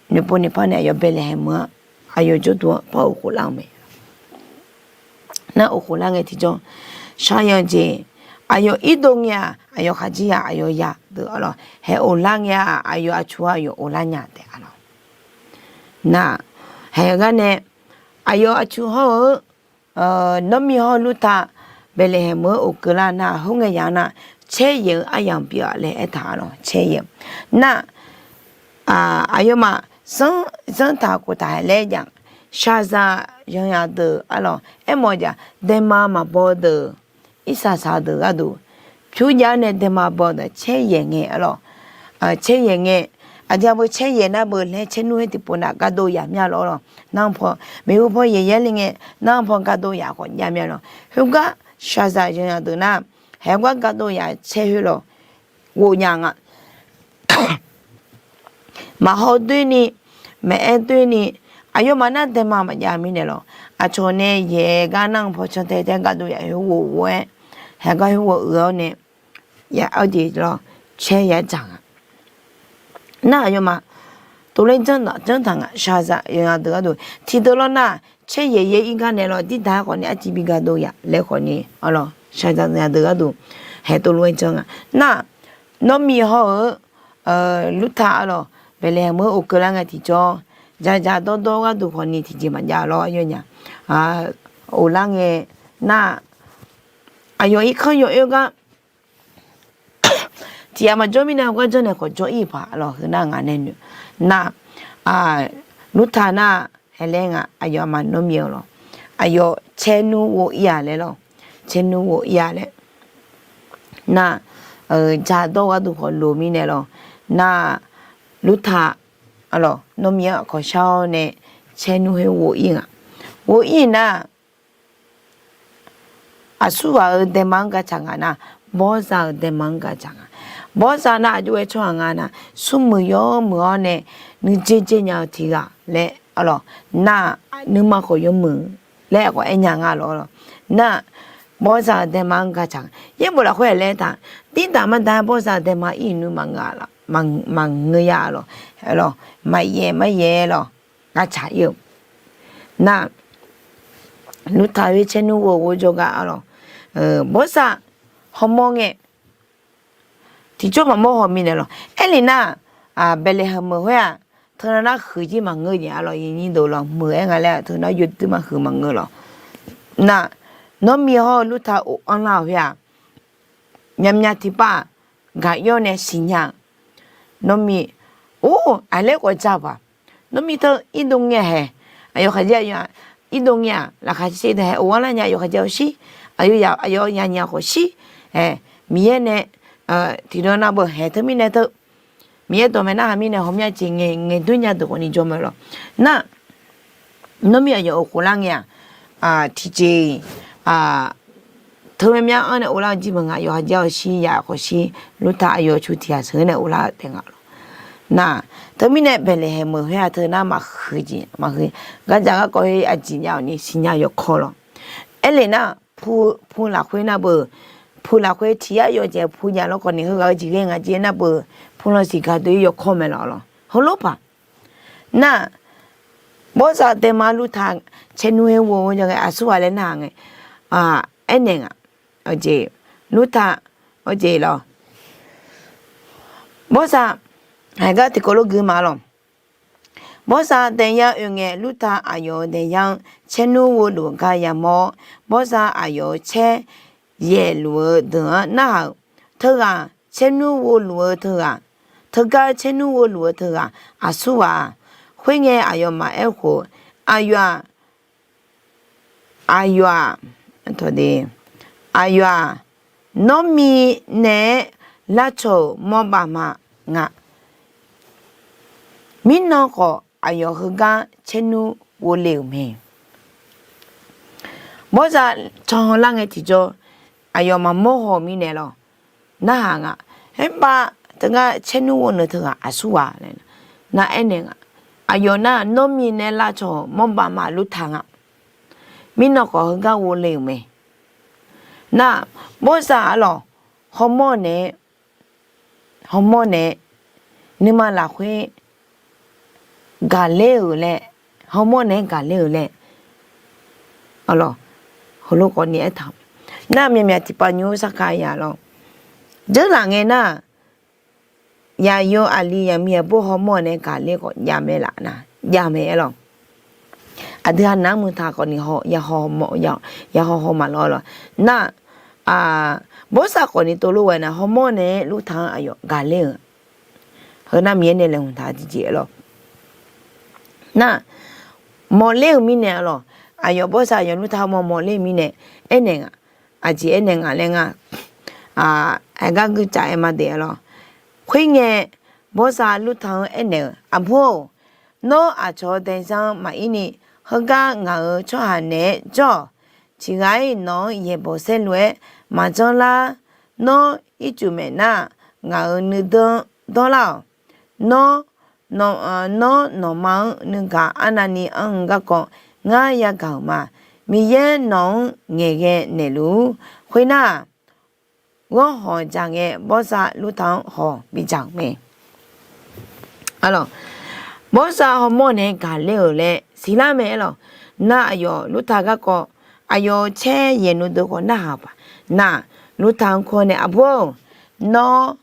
noeqpov noeqpar nae aqyawf Baeqlaeqhaeq meuq-anr aqyawf jawrduq-anr par of khof lar-eu mae. Nar of khof lar ngae tiqjawr, shaqzanq jeq aqyawf irdov ngae-aq aqyawf khaqdzerzaq aqyawf yadeuq arlawq, haeq of lar ngae-aq aqyawf aqcuf-anr aqyawf of lar nya taef arlawq. Nar, haeq gar nae aqyawf aqcuf hawr-eu, nawr mi hawr-eu Lurta, Baeqlaeqhaeq meuq-anr of keuv lar nar, khoerngae yaq nar, caer yaeq-eu aryamq pyeuf-a laer aertaq arlawq, caer yaeq. Nar, aqyawfmaf zanr zanr taq khoftaq laer jav, shaqzaq zanqzaq deuq arlawq, aermawf-eu jeq-aq, daema maqbaw deuq, irsaq saq deuq gharduq, pyur jav nae daema baw deuq caer yaeq ngae arlawq, caer yaeq ngae, aqjeq beu caer yaeq nar beu laer caer nmr-aer tiqpov nav gardov yaq mya lawr lawq. Nar paw, maeqhu paw yaeq yaer le ngae, nar paw gardov yaq khawf jav mya lawq. Khoergar shaqzaq zanqzaq deuq nar, haeq gar gardov yaq caer khoer lawq, ghofnya nga. maqhaw doer ni, maqaer doer ni, aqyawfmaf nar daema maqjav mirnae lawq. Aqcawq nae yaeq gar nar-eu paw cantae tae gardov yaf khoer ghof-aer, haeq gar khoer ghof-eu-awr nae, ya-awr jeq lawq, caer ya dzaq nga. Nar aqyawfmaf tov laer janr taq nga, shaqzaq yawqha deuq gharduq tiqdeuq lawr nar, caer yaeq yaer ir gar nae lawr, dirda-aer khawf ni arciv bi gardov yaf laer khawf ni, arlawq, shaqzaq yawqha deuq gharduq haeq tov lof-aer janr nga. Nar, Nawrmi hawr-eu, Lurta arlawq, Baeqlaeqhaeq meuq-anr ov keuvlar ngae tiqjawr, dzaqdzaq dawrdawr gharduq khawf ni tiqjeq maqjav lawr, aqyawfnyaf, of lar ngae, nar, aqyawf irkanr yawoer gar tiqyaq maqjawr mirnae, heugar janrnaeq khawf jawr ir paq lawq, heu nar ngaq nae noeq. Nar, Lurta nar, haeq laer nga, aqyawf aqma Nawrmi-eu lawq, aqyawf caernmr ghov ir-a laer lawq, caernmr ghov ir-a laer. Nar, dzaqdawr gharduq khawf loq mirnae lawq. Nar, Lurta, arlawq, Nawrmi-anr aqkawq shar-awr nae caernmr khoer ghov ir nga. Ghov ir nar, aqsurghaq-euq daema-anr gacaq nga nar, Bawrzav-euq daema-anr gacaq nga. Bawrzav nar aqjox-aer tsawrhaq nga nar, smrmuiq yawmuiq-awr nae nuijer jer nya-eu tiq ghaq laer, arlawq, nar, nuima khawf yawmuiq laer khawf aer nya nga lawq. Nar, Bawrzav-euq daema-anr gacaq nga. Yaerbof lafkhoer laer taq, dirtaq maqda Bawrzav-euq daema ir nuima ngeur-a lawq, maqngeur ya lawq, lawq, maqyaef maqyaef lawq, gacaq ir-eu. Nar, Lurta khoer caernmr ghov ghov jawrgar arlawq, Bawrzav hawmawr ngae, tiqjawr maqmawr haw mirnae lawq. Aerlef nar, Baeqlaeqhaeq meuq khoer-aq, teunav nar huiq jir maqngeur jeq arlawq, yawnyir dov lawq, meuq-aer nga laer teunav yawduir maqhuiq maqngeur lawq. Nar, Nawrmi hawr-eu Lurta of anrlar-euq khoer-aq, myavmyav tiqpav gaq yawr nae siqnya. Nawrmi, or, aqlaer khawf ja paq. Nawrmi teu irdov ngae hae, aqyawf khaqjae aqyawf irdov ngae-aq, laqkhaq caer caer deuq hae of-anr lar nya, aqyawf khaqjae-awq shir, aqyawf ya, aqyawf yanya khawf shir, ae, Miqyaer nae tiqdawq nar beu hae teumirnae teu, Miqyaer dawqmaeq narhaq mirnae hawmya jeq ngaeq ngaeq doer nya deuq khawf ni jawr mae lawq. Nar, Nawrmi aqyawf of khoflar ngae-aq, tiqjeq-iq, teu myavmyav-anr nae of lar-eu jir meuq nga, aqyawf khaqjae-awq shir, ya khawf shir, Lurta aqyawf cu tiq ghaq sheuq nae of lar-eu taef nga lawq. Nar, teumirnae Baeqlaeqhaeq meuq khoer-aq teu nar maqhuiq jeq maqhuiq, gardzaq garkawv khoer aqjeq jav-awq ni siqnya yawkawr lawq. Aerlef nar, pu lafkhoer nar beu, pu lafkhoer tiq yar yawjaeq pu jav lawr khawf ni heughaq-eu jeq ghae nga jeq nar beu, pu lansiq gaq dov-ir yawkawr mae lawq lawq. Heulof paq. Nar, Bawrzav daema Lurta caernmr khoer ghov jawr ngae aqsurghaq laer narhaq ngae, aernaeq nga, jeq, Lurta, jeq lawq. Bawrzav, haiq gar tiqkawv lof gui ma lawq. Bawrzav daeyar oe ngae, Lurta aqyawf-euq daeyar-anr caernmr ghovluf gar yamawr-awr, Bawrzav aqyawf-euq caer yaeqluf-eu deuq-anr narhaq-euq, teughaq caernmr ghovluf-eu teughaq, teugar caernmr ghovluf-eu teughaq aqsurghaq-aq, khoerngae aqyawfmaf aerkhof, aqyawf-aq, aqyawf-aq, aqyawf-aq, Nawrmi naeq-aer lavcawq-euq mawrbaf ma nga. Mirnan khawf aqyawf heugar caernmr ghovle-euq mae. Bawrzav can lar ngae tiqjawr, aqyawf maqmawr haw mirnae lawq. Narhaq nga, khoerpav teugar caernmr ghovneuq teughaq aqsurghaq laer nar aernaeq nga. Aqyawf nar Nawrmi naeq-aer lavcawq-euq mawrbaf ma Lurta nga. Mirnan khawf heugar ghovle-euq mae. Nar, Bawrzav arlawq, hawmawr naeq-aer, hawmawr naeq-aer, nuima lafkhoer gaqler-euq laer, hawmawr naeq-aer gaqler-euq laer, arlawq, heulof khawf ni aertaq-euq mae. Nar, myaqmyaq tiqpav nymr sarkar ya lawq. Dzeurlaf ngae nar, yaqyo aqli yaqmiq aqbawr hawmawr naeq-aer gaqler khawf jav mae laf nar, jav mae aerlawq. Aqdui-aq nar muiq taq khawf ni, yaqhaw haw maqlawr lawq. Nar, Bawrzav khawf ni tov lof ghae nar, hawmawr naeq-aer Lurta-anr aqyawf gaqler-euq. Heu nar Miqyaer nae laeqhmq taq-eu tiqjeq aerlawq. Nar, mawqler-euq mirnae arlawq, aqyawf Bawrzav aqyawf Lurta hawmawr mawqler-euq mirnae aernaeq nga. Aqjeq aernaeq nga laer nga, aqgar guicaf aer ma daef arlawq. Khoerngae, Bawrzav Lurta-anr aernaeq-eu, Aqbur-or, nawr aqcawq-eu daezanr maqir ni, heugar ngaq-euq tsawrhaq naeq-aer jawr-awq. Tiq ghaq-iq nawq-anr yaeqbawq saerlu-aer maqjanr lar. Nawr ircuf maeq nar, ngaq-euq nuidanr dawrlar-awq. Nawr Nawr nawqma-anr nuigaq arnavni anr-eu garkawv ngar yagaq-euq ma. Miqyaer nawq-anr ngaeqghae naeqluf-ur. Khoernar-aq, ghanr hawq dzaq ngae, Bawrsav Lurtaq-anr hawq bidzaq-euq mae. Bawrsav hawmawr nae gaqler-euq laer siqlar mae aerlawq. Nar aqyawf Lurtaq garkawv, aqyawf-eu caer yaeqnmr deuq khawf narhaq paq. Nar Lurtaq-anr kur-awr nae, Aqbur-or, nawr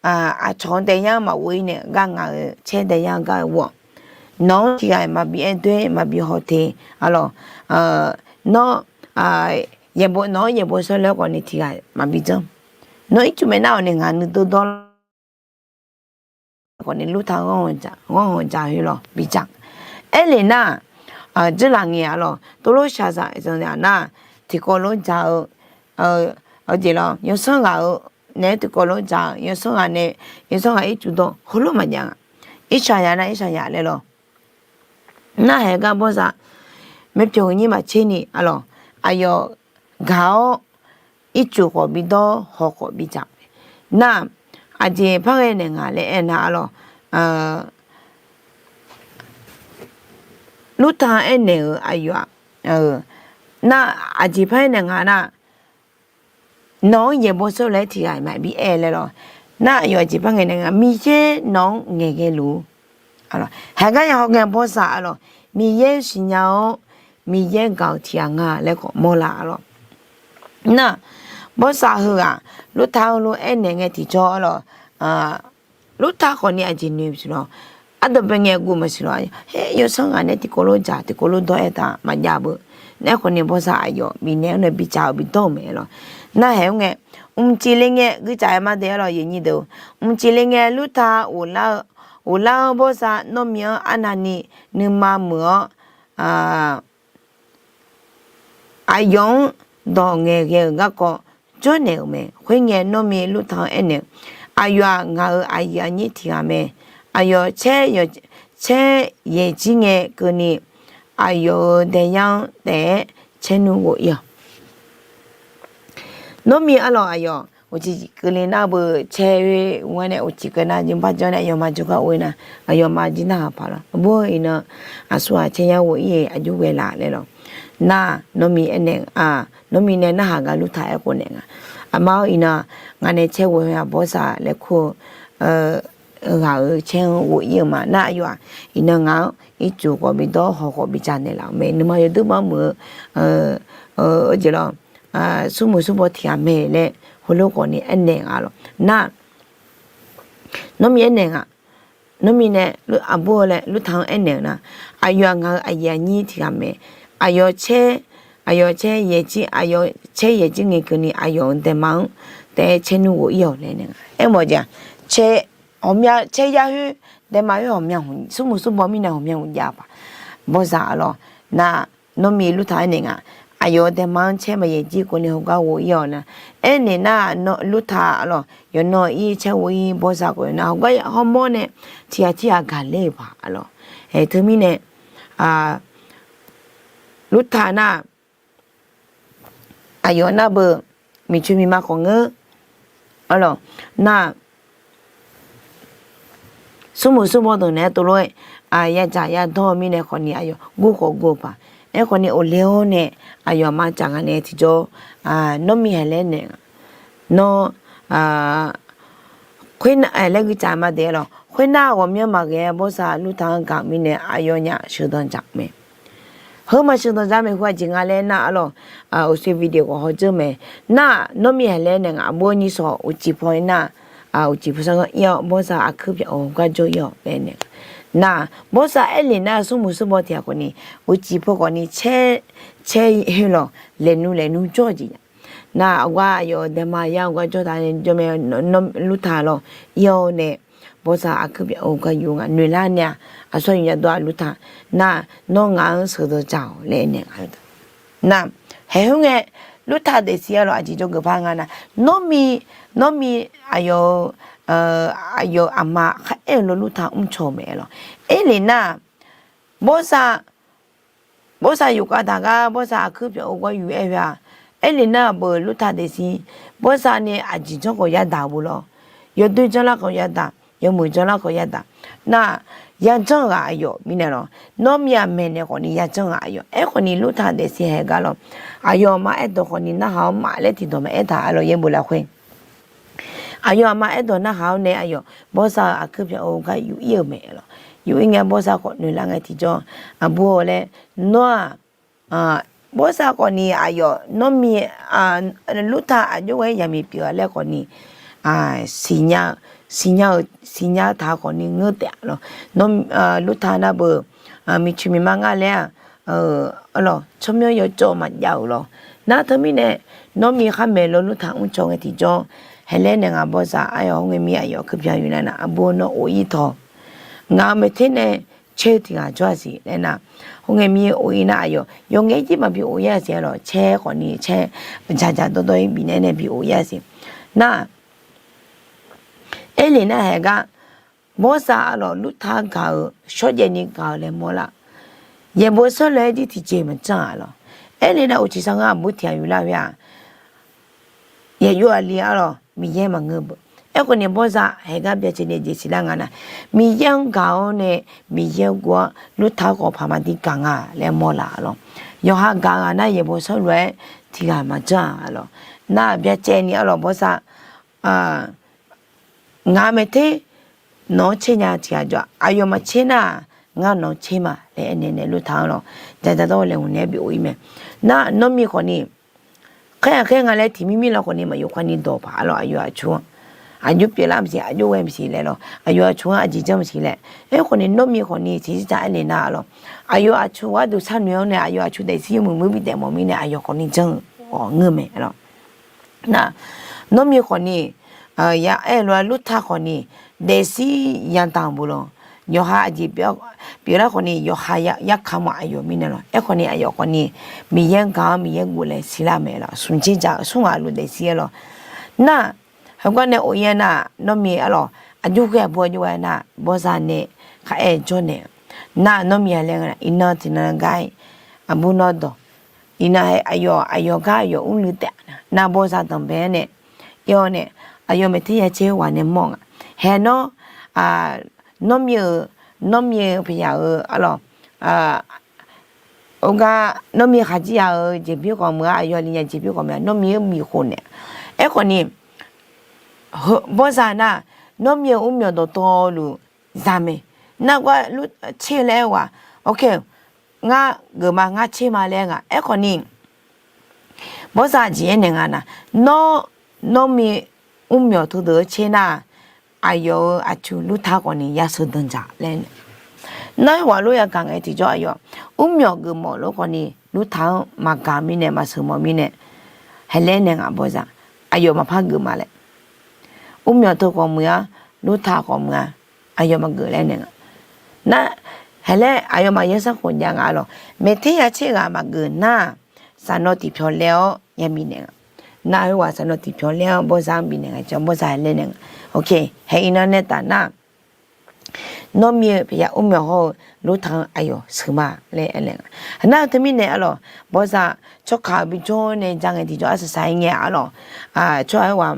aqcawq-anr daeyar maqghov-ir nae gar ngaq-euq caer daeyar gar ghov-awq. Nawq-anr tiqghaq maqbi aer doer maqbi haw te. Arlawq, nawr, nawq-anr yaeqbawq shawr laer khawfni tiqghaq maqbi janr. Nawr ircuf maeq nar-awq nae ngaq nuidov dawr lar khawfni Lurtaq-anr ghanr hawq dzaq khoerlawq bidzaq. Aernaeq nar-aq, dzeurlaf ngae arlawq, tov lof shaqzaq nar-aq, tiqkawv lof dzaq-eu, aqjeq lawr, yawsanr ghaq-eu naeq-aer tiqkawv lof dzaq-eu, yawsanr ghaq nae, yawsanr ghaq ircuf dawr heulof maqjav nga. Irshaqzaq nar irshaqzaq laer lawr. Nar haeq gar Bawrsav, myavpyawq huiqnyir maqtser ni arlawq, aqyawf gaq-awr ircuf khawf bidawr hawq khawf bidzaq. Nar aqjeq par ghae naeq nga laer aernar arlawq, Lurtaq-anr aernaeq-euq aqyawf-aq, nar aqjeq par aernaeq nga nar, nawq-anr yaeqbawq shawr laer tiqghaq maqbi aer laer lawr. Nar aqyawf aqjeq par ngaeqnaeq nga, Miqyaer nawq-anr ngaeqghae luf-ur. Haeq gar ya haw ngae Bawrsav arlawq, Miqyaer siqnya-awr, Miqyaer gaq-euq tiqghaq nga laer khawf mawrlar arlawq. Nar Bawrsav heughaq Lurtaq heulof aernaeq ngae tiqjawr arlawq, Lurtaq khawfni aqjeq noeq maqsiq lawr. Ardanqbae ngae guv maqsiq lawr. Her yawsanr ghaq nae tiqkawv lof dzaq tiqkawv lof dawr aertaq maqjav beu. Nae khawfni Bawrsav aqyawf bifnaeq-anr nae bidzaq-eu bidawr-euq mae lawr. Nar haeq-anr ngae, mqcif le ngae guicaf aer ma de arlawq, yawnyir deuq, mqcif le ngae Lurtaq ghoflar-eu, ghoflar-anr Bawrsav Nawrmi-anr arnavni nuima meuq-awr, aqyawf-anr dawq ngaeqghae-euq garkawv jawrnaeq-euq mae. Khoerngae Nawrmi Lurtaq-anr aernaeq-eu, Aqyawf-aq ngaq-euq aqyuif aqnyir tiqghaq mae. Aqyawf caer yaeqjir ngae keuvni, aqyawf-euq daeqyar-anr taef-aer caernmr ghof-ir-awq. Nawrmi arlawq, aqyawf uqcif keuvle nar beu caer-eu, ur-aer nae uqcif keuv nar jmrbar jawr nae aqyawfmaf jawrgar of-ir nar, aqyawfmaf jir narhaq paq lawr. Aqbur-eu, iqnan aqsurghaq caer yar ghof-ir-eu aqjox ghae laf laer lawr. Nar Nawrmi aernaeq-a, Nawrmi nae narhaq gaq Lurtaq aerkhof naeq nga. Aqma-awr, iqnan ngaq nae caer ghof-eu-aq Bawrsav laer kur-eu ghaq-euq caer-anr ghof-ir-eu ma. Nar aqyawf-aq iqnan ngaq-anr ircuf khawf bidawr hawq khawf bidzaq naeqlaf-euq mae. Nuima yawdui bar muiq-eu, aqjeq lawr, smrmuiq smrbaw tiqghaq mae laer heulof khawfni aernaeq nga lawr. Nar Nawrmi aernaeq nga, Nawrmi nae aqbur-eu laer Lurtaq-anr aernaeq-eu nar, aqyawf-aq ngaq-euq aqyuif aqnyir tiqghaq mae. Aqyawf caer, aqyawf caer yaeqjir, aqyawf caer yaeqjir ngae keuvni aqyawf-euq daeqma-anr taef-aer caernmr ghof-ir-awq laer naeq nga. Aermawf jeq-aq, caer ghawqmya caer yar khoer, daeqma khoer ghawqmya smrmuiq smrbaw mirnae ghawqmya hmq jav-a paq. Bawrsav arlawq, nar Nawrmi Lurtaq aernaeq nga, aqyawf-euq daeqma-anr caer maqyaeq jir keuvni heugar ghof-ir-awq nar, aernaeq nar Lurtaq arlawq yawqnan ir caer ghof-ir Bawrsav khawf yawqnan heugar hawmawr nae tiqghaq tiqghaq gaqler-euq paq arlawq. Ae teumirnae Lurtaq nar aqyawf nar beu miqcoeq miqma khawf ngeur arlawq, nar smrmuiq smrbaw deuq naeq-aer tov lof-aer yadzaq yadawr-eu mirnae khawfni aqyawf gur khawf gur-eu paq. Aerkhawfni ghofle-awr nae aqyawf aqma caf nga nae tiqjawr Nawrmi haiq laer naeq nga. Nawr khoernar laer guicaf ma de arlawq. Khoernar ghawqmyanr maqghae-aer Bawrsav Lurtaq-anr gaq-eu mirnae aqyawfnyaf sheuqdanq dzaq-eu mae. Heu maqsheuqdanq dzaq maeqhu aqjeq nga laer nar arlawq, uqshoe video khawf hawdzeur mae. Nar Nawrmi haiq laer naeq nga, aqbur nyir sawq uqcif paw-ir nar, uqcif paw sarganr ir-awr Bawrsav aqkuir pyaq-eu gar jawr-ir-awq laer naeq nga. Nar Bawrsav aernaeq nar smrmuiq smrbaw tiqghaq khawfni uqcif paw khawfni caer, caer khoerlawq laeqnmr laeqnmr jawr-eu jeq nya. Nar aqgar aqyawf-euq daeqma yar-eu gar jawr taq nae jawr mae. Lurtaq lawq ir-awr nae Bawrsav aqkuir pyaq-eu gar yuf nga, noeqlar nae-aq aqsur aqyuif yadawr-a Lurtaq. Nar nawr ngaq-anr sheuqdanq dzaq-awq laer naeq nga. Nar haeq khoerngae Lurtaq daefzir arlawq aqjeq jawrgeuf par nga nar, Nawrmi, Nawrmi aqyawf-eu, aqyawf aqma kharaer-eu lo Lurtaq mrcaw-eu mae arlawq. Aernaeq nar Bawrsav, Bawrsav yufkhav taq gar Bawrsav aqkuir pyaq-eu gar yuf-aer-a. Aernaeq nar beu Lurtaq daefzir Bawrsav nae aqjeq janr khawf yadaq-eu bu lawr. Yawdoer janrlar khawf yadaq, yawmuiq janrlar khawf yadaq. Nar yajanr ghaq aqyawf mirnae lawr. Nawr mir-aq maeqnaeq khawfni yajanr ghaq aqyawf. Aerkhawfni Lurta daefsiq haeq gar lawr, aqyawf aqma aerdawq khawfni narhaq-awr maqlaer tiqdawq maqaer taq-a lawr, yaerbof lafkhoer aqyawf aqma aerdawq narhaq-awr nae aqyawf bawrza-euq aqkuir pyaq-eu gar yuf ir-euq mae lawr. Yuf ir ngae bawrza khawf noeqlar ngae tiqjawr, aqbur-eu laer, nawr-aq, bawrza khawfni aqyawf nawr mir, Lurta aqjox ghae-aer yamiq pyeuf-a laer khawfni siqnya-eu, siqnya-eu taq khawfni ngeur taef-a lawr. Nawr, Lurta nar beu, miqcoeq miqma ngar laer-aq, arlawq tsawrmyanr yawcawv maqjav-euq lawr. Nar teumirnae, nawr mir khar maeq lawr Lurta mrcaw ngae tiqjawr, haeqlaer naeq ngaq bawrza aqyawf khoerngae mir aqyawf kuir pyaq yuf nar nar aqbur nawr of ir tawq. Ngaq-euq maeqter nae caer-eu tiq ghaq jawr-a siq laer nar, khoerngae mir of ir nar aqyawf yawqngae jir maqbi of ir-a siq arlawq, caer khawfni caer dzaqdzaq dawrdawr ir bifnaeq nae bi of ir-a siq. Nar, aerlef nar haeq gar, bawrza arlawq Lurta gaq-eu shawrjaev ni gaq-eu laer mawrlar. Yaeqbawq shawrlof-aer jir tiqjeq maqjanr-a lawr. Aerlef nar uqcif sar ngar aqbur tiq ghaq yuf lar khoer-aq, yaeqyov aqli arlawq Miqyaer maqngeur beu. Aerkhawfni bawrza haeq gar byacaevni jeq siqlar nga nar, Miqyaer-anr gaq-awr nae Miqyaer-anr guv-awr Lurta-anr khawf paq maqdir gaq nga laer mawrlar lawr. Yawqha gaq ghaq nar yaeqbawq shawrlof-aer tiq ghaq maqjanr-a lawr. Nar byacaevni arlawq bawrza ngaq maeqter nawq-anr caer nya tiq ghaq jawr-a, aqyawf maqcaer nar-aq, ngar nawq-anr caer ma laer aernaeq nae Lurta-anr lawr dzaqdzaq dawr laeqhmq naeq-aer bi of ir mae. Nar nawr mir khawfni khaer-aq khaer nga laer tiq mir mir lawr khawfni maqyawf kharni dawq paq-a lawr, aqyawf aqtsu-anr aqjox pyeuflar maqsiq, aqjox ghae maqsiq laer lawr, aqyawf aqtsu-anr aqjeq janr maqsiq laer. Aerkhawfni nawr mir khawfni tiqzir tsaq aernaeq nar-a lawr, aqyawf aqtsu gharduq sharnoeq-awr nae aqyawf aqtsu daefzir yawmuiq muiq bi daef mawf mirnae aqyawf khawfni janr-eu ghawq ngeur mae lawr. Nar, nawr mir khawfni, ya aer-eu lof-aer Lurta khawfni daefzir yadaq-euq beu lawr. Yawqha aqjeq pyeuflar khawfni yawqha yarkaq mawf aqyawf mirnae lawr. Aerkhawfni aqyawf khawfni Miqyaer-anr gaq-awr Miqyaer guv laer siqlar mae lawr. Smq tser dzaq-eu smr ghaq lof daefzir-aer lawr. Nar, heugar nae of ir-aer nar, nawr mir arlawq aqjox ghae aqbur aqjox ghae nar, bawrza nae khar aer-eu jawrnaeq-a. Nar nawr mir-a laer nga, iqnan tiqnan gar-ir aqbur nawr dawq. Iqnan-aer aqyawf aqyawf gar aqyawf mrluiv taef-a nar, nar bawrza danqbae-aer nae ir-awr nae, aqyawf maeqter yacaer-eu ghaq nae mawr nga. Haeq nawr, nawr mir-eu, nawr mir-eu paqyaq-eu arlawq, ogar nawr mir khaqjir ya-eu jeqbir khawf meuq-a, aqyawf li nya jeqbir khawf meuq-a, nawr mir-eu bif khof naeq. Aerkhawfni bawrza nar, nawr mir-eu mrmyawq dawqtawvluf za mae. Nar gar tser laer aer-eu ghaq, ok, ngar geufma ngar tser ma laer aer nga. Aerkhawfni bawrza aqjeq aernaeq nga nar, nawr, nawr mir mrmyawq teudeuq-eu tser nar, aqyawf-euq aqtsu Lurta khawfni ya sheuqdanq dzaq laer nae. Nar-aer ghaq lof yagaq ngae tiqjawr aqyawf mrmyawq geufmawf lof khawfni Lurta-anr maqgaq mirnae maqsheuq mawf mirnae, haeq laer nae ngaq bawrza aqyawf maqpar geufma laer. Mrmyawq teu khawf meuq-a, Lurta khawf meuq-a, aqyawf maqgeuf laer nae nga. Nar, haeq laer aqyawfmaf yawsanr khof jav nga lawq. Maeqter yacaer ghaq maqgeuf nar, saqnawv tiqpyawq laer-awr ya bifnaeq nga. Nar-aer ghaq saqnawv tiqpyawq laer-awr bawrza-anr bifnaeq nga, bawrza laer nae nga. Ok, haeq iqnan nae taf nar, nawr mir-eu paqya mrmyawq hawr-eu Lurta-anr aqyawf sheuq ma laer aer nae nga. Nar teumirnae arlawq, bawrza tsawrkaq-eu bijawr nae ja ngae tiqjawr arsaq saq-aer ngae arlawq, tsawrhaq-aer ghaq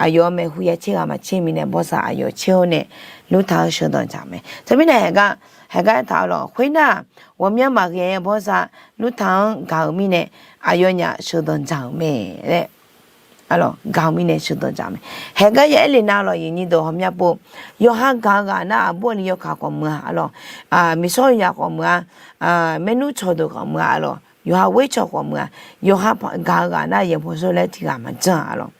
aqyawf maeqhu yacaer ghaq maqcaer mirnae bawrza aqyawf caer-awr nae Lurta-anr sheuqdanq dzaq mae. Teumirnae haeq gar, haeq gar aertaq arlawq, khoernar, ghawqmyanr maqghae-aer bawrza Lurta-anr gaq-euq mirnae aqyawfnyaf sheuqdanq dzaq-euq mae laer gaq-eu mirnae sheuqdanq dzaq mae. Haeq gar ya aer le nar lawq, aqnyir deuq ghawqmya pov, yawqha gaq-eu ghaq nar aqbur aqli yawkaq khawf meuq-a arlawq, miqsawr yaq khawf meuq-a, maernmr cawqdeuq khawf meuq-a arlawq, yawqha ghoer cawq khawf meuq-a, yawqha gaq-eu ghaq nar yaeqbawq shawrlaer tiq ghaq maqjanr-a arlawq.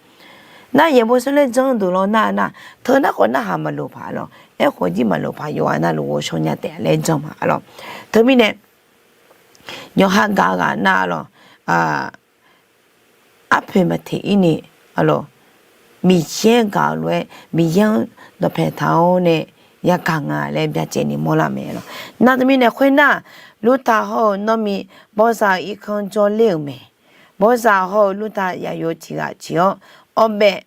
Nar yaeqbawq shawrlaer janr deuq lawr nar nar, teu nar khawf narhaq maqloq paq arlawq, aerkhawf jir maqloq paq, yawqghaq navluf ghovshaw nya taef laer janr ma arlawq. Teumirnae yawqha gaq-eu ghaq nar arlawq, arpoeq maqteq ir ni arlawq, Miqyaer gaq-eu lof-aer Miqyaer-anr dawqpae taq-awr nae yagaq nga laer byacaevni mawrlar mae lawq. Nar teumirnae khoernar, Lurta hawr-eu nawr mir bawrza-eu irkanr jawrler-euq mae. Bawrza hawr-eu Lurta yaqyo tiq ghaq ciq-awr, awrbaev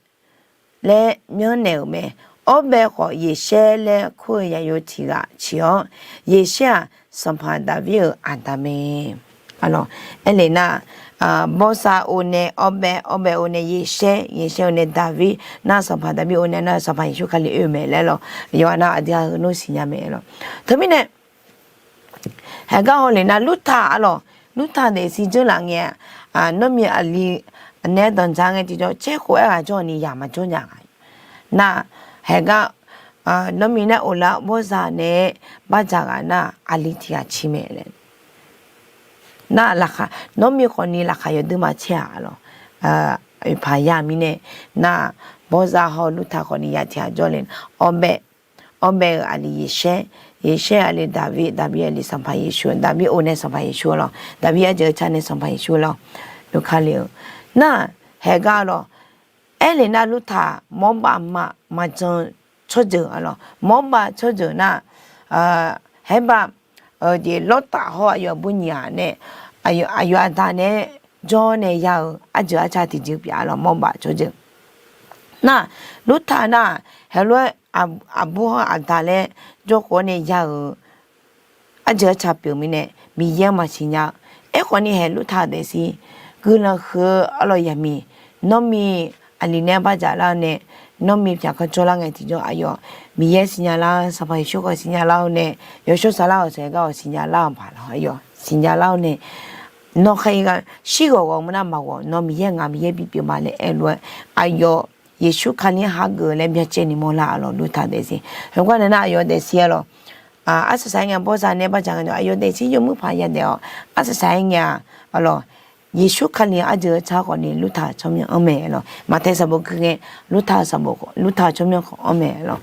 laer myanrnaeq-euq mae. Awrbaev khawf Yeqsaer laer kur-eu yaqyo tiq ghaq ciq-awr, Yeqsaer-aq Sanqpaq Daqvir-euq aqda mae. Arlawq, aerle nar, Bawrzav of nae Awrbaev, Awrbaev of nae Yeqsaer, Yeqsaer of nae Daqvir nar, Sanqpaq Daqvir of nae nar, Sanqpaq Yeqsur Kali oe-eu mae laer lawr. Yawqha nar aqdui-aq heulof siqnya mae lawr. Teumirnae haeqgar hawlef nar, Lurtaq arlawq, Lurtaq daefzir dzeurlaf ngae-a, nawr mir aqli nae danqdzaq ngae tiqjawr caerkhof-aer ghaq jawr ni yaq maqjawr nya nga. Nar, haeqgar, nawr mir nae of lar Bawrzav nae bardzaq ghaq nar, aqli tiq ghaq ciq mae laer. Nar, nawmir khawfni laqkhaq yawdui ma caer-aq lawq. Oeqpaq ya mirnae, nar, Bawrzav hawr-eu Lurtaq khawfni yaq tiq ghaq jawrle. Awrbaev, Awrbaev-euq aqli Yeqsaer, Yeqsaer aqli Daqvir, Daqvir aqli Sanqpaq Yeqsur, Daqvir of nae Sanqpaq Yeqsur lawr, Daqvir arjeuq-eu car nae Sanqpaq Yeqsur lawr, yawkale-eu. Nar, haeqgar lawq, aerle nar Lurtaq mawrbav ma, maqjan tsawrjeuq arlawq, mawrbav tsawrjeuq nar, haerbav, jeq lawrtaf hawr aqyawf aqbur nyiq-aq nae, aqyawf aqda nae jawr nae ya-euq arjeuq arca tiqjeq pyeuf arlawq, mawrbav tsawrjeuq. Nar, Lurtaq nar, heulof-aer aqbur hawr aqda laer jawrkhof-awr nae ya-euq arjeuq arca pyeuf mirnae, Miqyaer-anr maqsiq nya-eu. Aerkhawfni haeq Lurtaq daefzir guiqlanq huiq-eu arlawq yaqmiq, nawr mir aqli nae bardzaq lar-awr nae, nawr mir pyaq kanr jawrlar ngae tiqjawr aqyawf Miqyaer siqnya lar, Sanqpaq Yeqsur khawf siqnya lar-awr nae, yawshawr saflar-awq saeq gar-awq siqnya lar-awq baq lawq, aqyawf siqnya lar-awr nae, nawr khaer-ir gar shirghawq ghawq mur nar maqghawq, nawr Miqyaer ngaq Miqyaer bipyeuf ma laer aerlof-aer, aqyawf Yeqsur Kali-anr hageuf laer byacaevni mawrlar arlawq, Lurtaq daefzir. Heugar nae nar aqyawf daefzir arlawq, arsaq saq-aer ngae Bawrzav nae bardzaq ngae dawq aqyawf daefzir yawmuir paq yadaef-awr arsaq saq-aer ngae-a arlawq, Yeqsur Kali-anr arjeuq-eu car khawfni Lurtaq tsawrmyanr anr mae arlawq. Maqtae sanqbof gui ngae, Lurtaq sanqbof, Lurtaq tsawrmyanr khawf anr mae arlawq.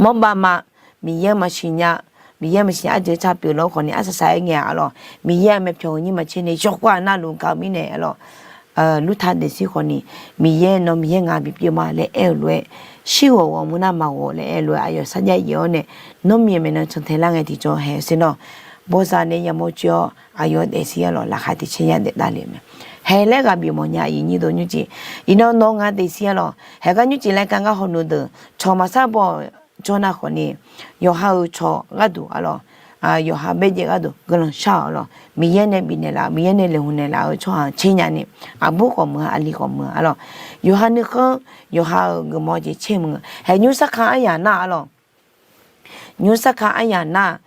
Mawrbav ma, Miqyaer-anr maqsiq nya, Miqyaer maqsiq nya arjeuq car pyeuf lof-aer khawfni arsaq saq-aer ngae-a arlawq, Miqyaer-euq myavpyawq-euq nyir maqtser ni yawqghaq navluf gaq-eu mirnae arlawq, Lurtaq daefzir khawfni, Miqyaer nawr Miqyaer ngaq bipyeuf ma laer aer-eu lof-aer, shirghawq ghawq mur nar maqghawq laer aer-eu lof-aer aqyawf sarjax yaef-awr nae, nawr mir-euq maeqnan cantae lar ngae tiqjawr haeq-eu sher nawr, Bawrzav nae yamawr coer-awr aqyawf daefzir arlawq laqkhaq tiq caer ya daef davle-eu mae. Haeq laer ghaq bif mawf nya, aqyuif nyir dov nymrcif. Iqnan nawr ngar daefzir arlawq, haeq gar nymrcif laer ka ngar hawnuiv deuq cawq maqsar baw-awq jawr nar khawfni, yawqha-euq cawq gharduq arlawq, yawqha baerjaev gharduq guiqlanq shar-awq arlawq, Miqyaer nae bifnaeq laf-eu, Miqyaer nae laeqhmq naeqlaf-eu tsawrhaq-anr tser nyani, aqbur khawf meuq-a, aqli khawf meuq-a arlawq, yawqha nuikhanr, yawqha-euq geufmawf jeq tser meuq-a. Haeq nymrsar ka aryaq nar arlawq, nymrsar ka aryaq nar,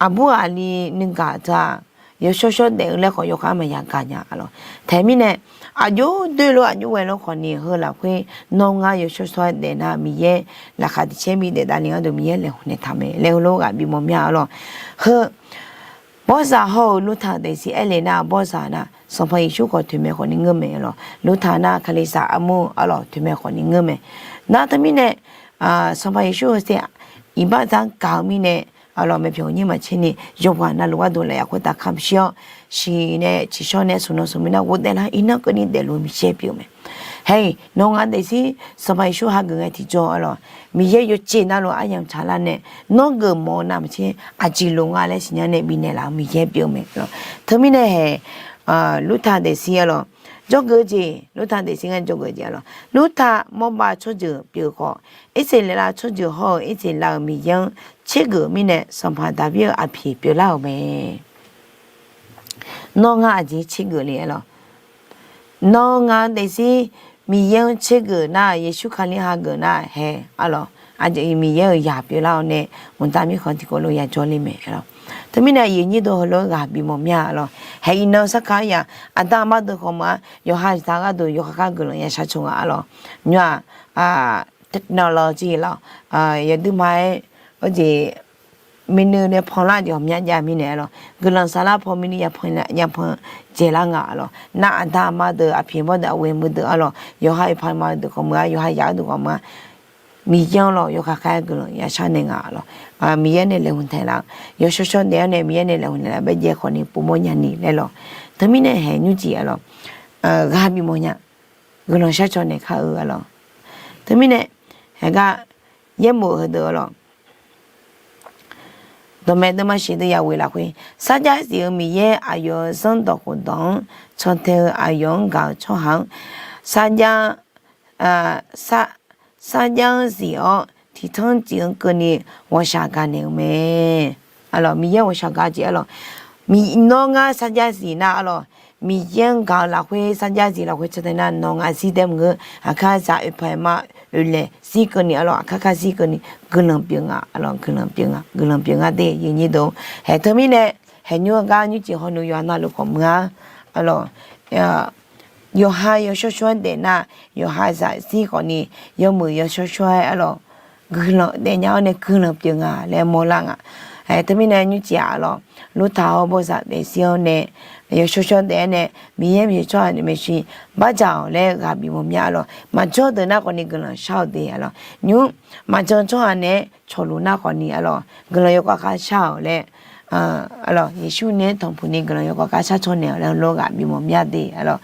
aqbur aqli nuigaq teu-aq, yawshawr shawr daef-eu laer khawf yawkhav maqya gaq nya arlawq. Taeq mirnae, aqjox doer lof aqjox ghae lof khawfni heu lafkhoer nawr ngar yawshawr shawr-aer daef nar Miqyaer laqkhaq tiq caer bi daef davle gharduq Miqyaer laeqhmq naeqtaq mae laer heulof ghaq bif mawf mya arlawq. Heu Bawrzav hawr-eu Lurtaq daefzir aerle nar Bawrzav nar Sanqpaq Yeqsur khawf toeqmaeq khawfni ngeur mae arlawq. Lurtaq nar Kalizaq armur arlawq toeqmaeq khawfni ngeur mae. Nar teumirnae, Sanqpaq Yeqsur-eu saer iqbax dzar gaq-eu mirnae arlawq, myavpyawq-euq nyir maqtser ni yawqghaq navluf gharduq lafyaf khoertav kamq shir-awr, siqnae ciqshawr nae smq nan smq mir nar ghofdaef lar iqnan keuvni daefluf-eu Miqyaer pyeuf-eu mae. Haeq nawr ngar daefzir Sanqpaq Yeqsur hageuf ngae tiqjawr arlawq, Miqyaer yawceq navluf aryamq tsaqlar nae nawr geufmawf-eu navmaqtser aqjeq lof nga laer siqnya nae bifnaeq laf-eu Miqyaer pyeuf-eu mae arlawq. Teumirnae haeq Lurtaq daefzir arlawq, jawrgeuf-eu jeq, Lurtaq daefzir ngar jawrgeuf-eu jeq arlawq, Lurtaq mawrbav tsawrjeuq pyeuf khawf, Irsaqleqlav tsawrjeuq hawr-eu Irsaqleqlav-euq Miqyaer-anr tsergeuf mirnae Sanqpaq Daqbir-euq aqpyeq pyeuflar-euq mae. Nawr ngar aqjeq tsergeuf le arlawq. Nawr ngar daefzir Miqyaer-anr tsergeuf nar, Yeqsur Kali hageuf nar haeq arlawq, aqjeq Miqyaer-euq yaq pyeuflar-awr nae mqtav mirkhanq tiqkawv lof yajawr le mae arlawq. Teumirnae aqyuif nyir dov heulof-aer ghaq bif mawf mya arlawq. Haeq iqnan sarkar aryaq aqda aqma deuq khawf meuq-a, yawqha zaq gharduq yawkhav kar guiqlanq yashar caw nga arlawq. Nymr-aq, technology lawq, yawduima-aer arjeq minuiv nae panlar jeq ghawqmya jav mirnae arlawq, guiqlanq saflar paw minuiv yapan dzaeqlar nga arlawq. Nar aqda aqma deuq aqpyeq mawr deuq aqghoe meuq deuq arlawq, yawqha iqpaq ma deuq khawf meuq-a, yawqha yaq-eu deuq khawf meuq-a, Miqyaer-anr lawq yawkhav kar-aer guiqlanq yashar naeq nga arlawq. Miqyaer nae laeqhmq taeqlaf-eu, yawshawr shawr daef-awr nae Miqyaer nae laeqhmq naeqlaf-eu baerjaev khawfni povmawr nyani laer lawq. Teumirnae haeq nymrcif arlawq, ghaq bif mawf nya, guiqlanq shar caw naeq kar-eu arlawq. Teumirnae haeq gar yaerbof heudeuq arlawq, dawqmaeq deuvma shiq deuv ya ghoeq lafkhoer, sarjax zif-eu Miqyaer aqyawf-euq zanrdawq khofdawq-anr cantae-eu aqyawf-anr gaq-eu tsawrhaq-anr, sarjax, sarjax-anr zif-awr tiqtanr cif-anr keuvni ghawqshaq gaq naeq-eu mae. Arlawq, Miqyaer ghawqshaq gaq jeq arlawq, Nawr ngar sarjax zif nar arlawq, Miqyaer-anr gaq-eu lafkhoer sarjax zif lafkhoer caw tae nar nawr ngar zir tae maqngeur, aqkar zaq oeqpaq ma oeqlaeq zir keuvni arlawq, aqkar kar zir keuvni guiqlanq pyeuf nga arlawq, guiqlanq pyeuf nga, guiqlanq pyeuf nga de yawnyir deuq. Haeq teumirnae, haeqnymr-eu gar nymrcif hawnuv yawqha navluf khawf muiq-a arlawq. Yawqha yawshawr shawr-aer daef nar, yawqha zaq zir khawfni yawmuiq yawshawr shawr-aer arlawq, guiqlanq daefnya-awr nae guiqlanq pyeuf nga laer mawrlar nga. Haeq teumirnae nymrcif-aq arlawq, lurtaq hawr bawrzaq daefzir-awr nae yawshawr shawr daef-aer nae Miqyaer maeqshi tsawrhaq maeqshi bardzaq-awq laer ghaq bif mawf mya arlawq, maqjawr deuq nar khawfni guiqlanq shar-awq de arlawq. Nymr maqjan tsawrhaq nae cawqluf nar khawfni arlawq, guiqlanq yawkawr kar shar-awq laer arlawq, Yeqsur nae tanqpuq ni guiqlanq yawkawr kar shar caw naeq-awq laer heulof ghaq bif mawf mya de arlawq.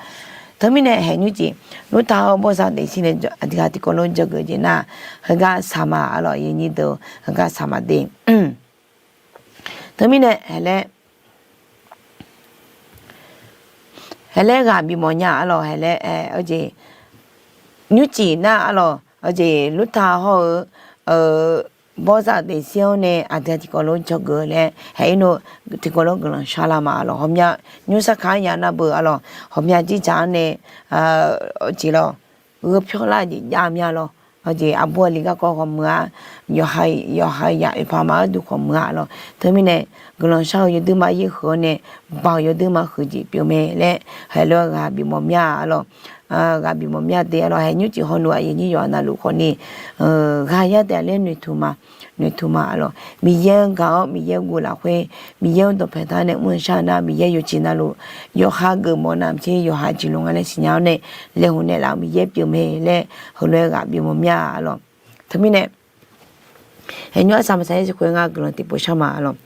Teumirnae haeqnymr jeq, lurtaq hawr bawrzaq daefzir nae aqdui ghaq tiqkawv lof dzawgeuf jeq nar, heugar saqma arlawq, yawnyir deuq heugar saqma de. Teumirnae haeq laer haeq laer ghaq bif mawf nya arlawq, haeq laer, jeq, nymrcif nar arlawq, jeq lurtaq hawr-eu bawrzaq daefzir-awr nae aqdui ghaq tiqkawv lof dzawgeuf laer haeq-ir nawr tiqkawv lof guiqlanq shar lar ma arlawq. Ghawqmya nymrsar kaq-anr ya nar beu arlawq, ghawqmya jirdzaq-anr nae jeq lawq, gheu pyawr lar jeq jav mya lawq. Jeq aqbur aqli garkawv khawf muiq-a, yawqha yawqha yaq oeqpaq ma-anr duq khawf muiq-a lawq. Teumirnae guiqlanq shar-eu yawduir ma yaer huiq-awr nae, baoq yawduir ma huiq jeq pyeuf mae laer haeq lof-aer ghaq bif mawf mya arlawq. Ghaq bif mawf mya de arlawq. Haeq nymrcif hawnuv aqyuif nyir yawqha navluf khawfni ghaq yar taef laer noeqtmq ma, noeqtmq ma arlawq. Miqyaer-anr gaq-awr Miqyaer guv lafkhoer, Miqyaer-anr dawqpae taq nae mr-eu shar nar, Miqyaer yawqjeq navluf yawqha geufmawf navmaqtser yawqha jeq lof nga laer siqnya-awr nae laeqhmq naeqlaf-eu Miqyaer pyeuf mae laer heulof-aer ghaq bif mawf mya arlawq. Teumirnae haeqnymr arsaq maqsaq yaer siq khoer ngar guiqlanq tiqpov shar ma arlawq.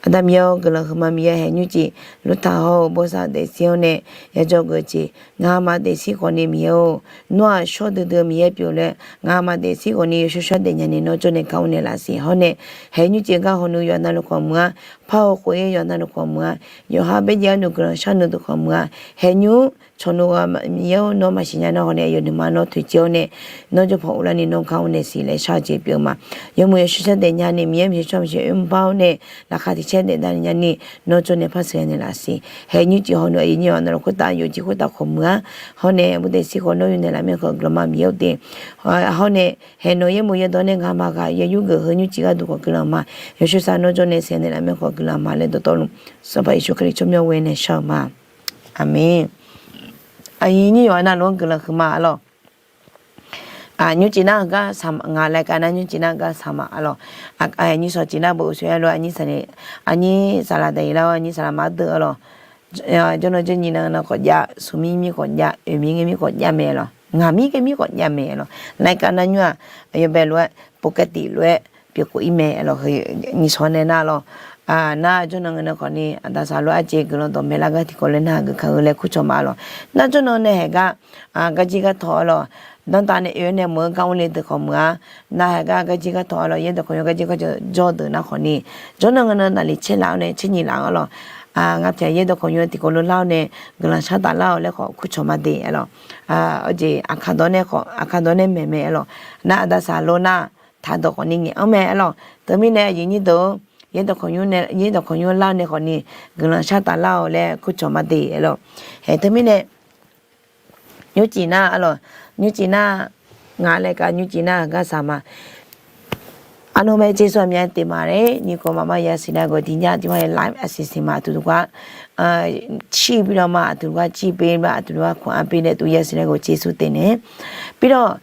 Aqda Miqyaer-awr guiqlanq huiqma Miqyaer, haeq nymrcif lurtaq hawr-eu bawrzaq daefzir-awr nae yadzawgeuf jeq, ngamaf daefzir khawfni Miqyaer-or, nawr-aq shawr duidui-eu Miqyaer pyeuf laer, ngamaf daefzir khawfni yawshawr shawr daefnya ni nawr jawr nae kar mr naeqlaf siq. Hawr nae haeq nymrcif gar hawnuv yawqha navluf khawf muiq-a, par-eu khof-ir yawqha navluf khawf muiq-a, yawqha baerjaev-anr nuq guiqlanq shar nuiv deuq khawf muiq-a, haeq nymr cawq nuq ghaq Miqyaer-or, nawr maqsiq nya nar khawfni aqyawf nuima nawr toeqciv-awr nae nawr jawr paw uvlar ni nawr gar mr naeq siq laer shar-eu jeq pyeuf ma. Yawmuiq yawshawr shawr daefnya ni Miqyaer maqsiq tsawrhaq maqsiq oermr bar-awr nae laqkhaq tiq caer daef dav nya ni nawr jawr nae par sheuq naeqlaf siq. Haeq nymrcif hawnuv aqyuif nyir yawqha navluf khoertav yawqjeq khoertav khawf muiq-a. Hawr nae aqbur daefzir khawf nawr yawnaeq laf mir-a khawf guiqlanq ma Miqyaer-or de. Hawr nae haeq nawq yaerbof yaerdawq nae ngamaf ghaq yaer yurgeuf heu nymrcif gharduq khawf guiqlanq ma. Yawshawr sar nawr jawr nae sheuq naeqlaf mir-a khawf guiqlanq ma laer dawqtawvluf Sanqpaq Yeqsur Kali tsawrmyanr ghoer nae shar-eu ma. Aqmeq. Aqyuif nyir yawqha navluf-anr guiqlanq huiqma arlawq. Nymrcif nar heugar saq nga laer kar nar nymrcif nar heugar saq ma arlawq. Aqnyir sawq cif nar beu uqsoer-aer lof aqnyir saqlaq, aqnyir saqlaq daeq-ir lar-awr aqnyir saqlaq maqdeuv arlawq. Jawrnan jawrnyi nan nan khawf jav, smq mir mir khawf jav, oeq mir ngae mir khawf jav mae lawq. Ngaq mir ngae mir khawf jav mae lawq. Laer kar nar nymr-aq, aqyawf bae lof-aer, pokavdiq lof-aer pyeuf khof-ir mae lawq. Heu nyir sawq nae nar lawq. Nar jawrnan ngae nan khawfni aqda saqlaq lof-aer jeq guiqlanq dawqmaeq lar gar tiqkawv lof-aer nar-aq geuf kaq-eu laer kurcawq ma lawq. Nar jawrnan nae haeq gar garjir gartawq arlawq. Danrtav nae oe-aer nae meuq-eu gar mrle deuq khawf meuq-a. Nar haeq gar garjir gartawq arlawq, yaerdawq khawqnymr garjir gartawq jawr deuq nar khawfni, jawrnan ngae nan naqli caer laf-awr nae caer nyiq laf-anr arlawq. Ngar pyaq yaerdawq khawqnymr tiqkawv lof lar-awr nae guiqlanq shar taf lar-awq laer khawf kurcawq ma de arlawq. Jeq aqkaq dawq nae khawf aqkaq dawq nae maeq mae arlawq. Nar aqda saqlaq lof nar taqdawq khawfni ngaeq-anr mae arlawq. Teumirnae aqyuif nyir deuq-or, yaerdawq khawqnymr lar-awr nae khawfni guiqlanq shar taf lar-awq laer kurcawq ma de arlawq. Haeq teumirnae nymrcif nar arlawq, nymrcif nar, ngaq laer kar nymrcif nar heugar saq ma. Aqnawq mae jeqsur aqmyan teq ma laer nyiq kawv maqma yasiq nar gawq tiq nya tiq ma live asiqsiq ma aqduq duq gar cir bi lawr ma, aqduq duq gar cir bi lawr, aqduq duq gar kawq-anr bi nae tuq yasiq nar gawq jeqsur teq nae. Bi lawr,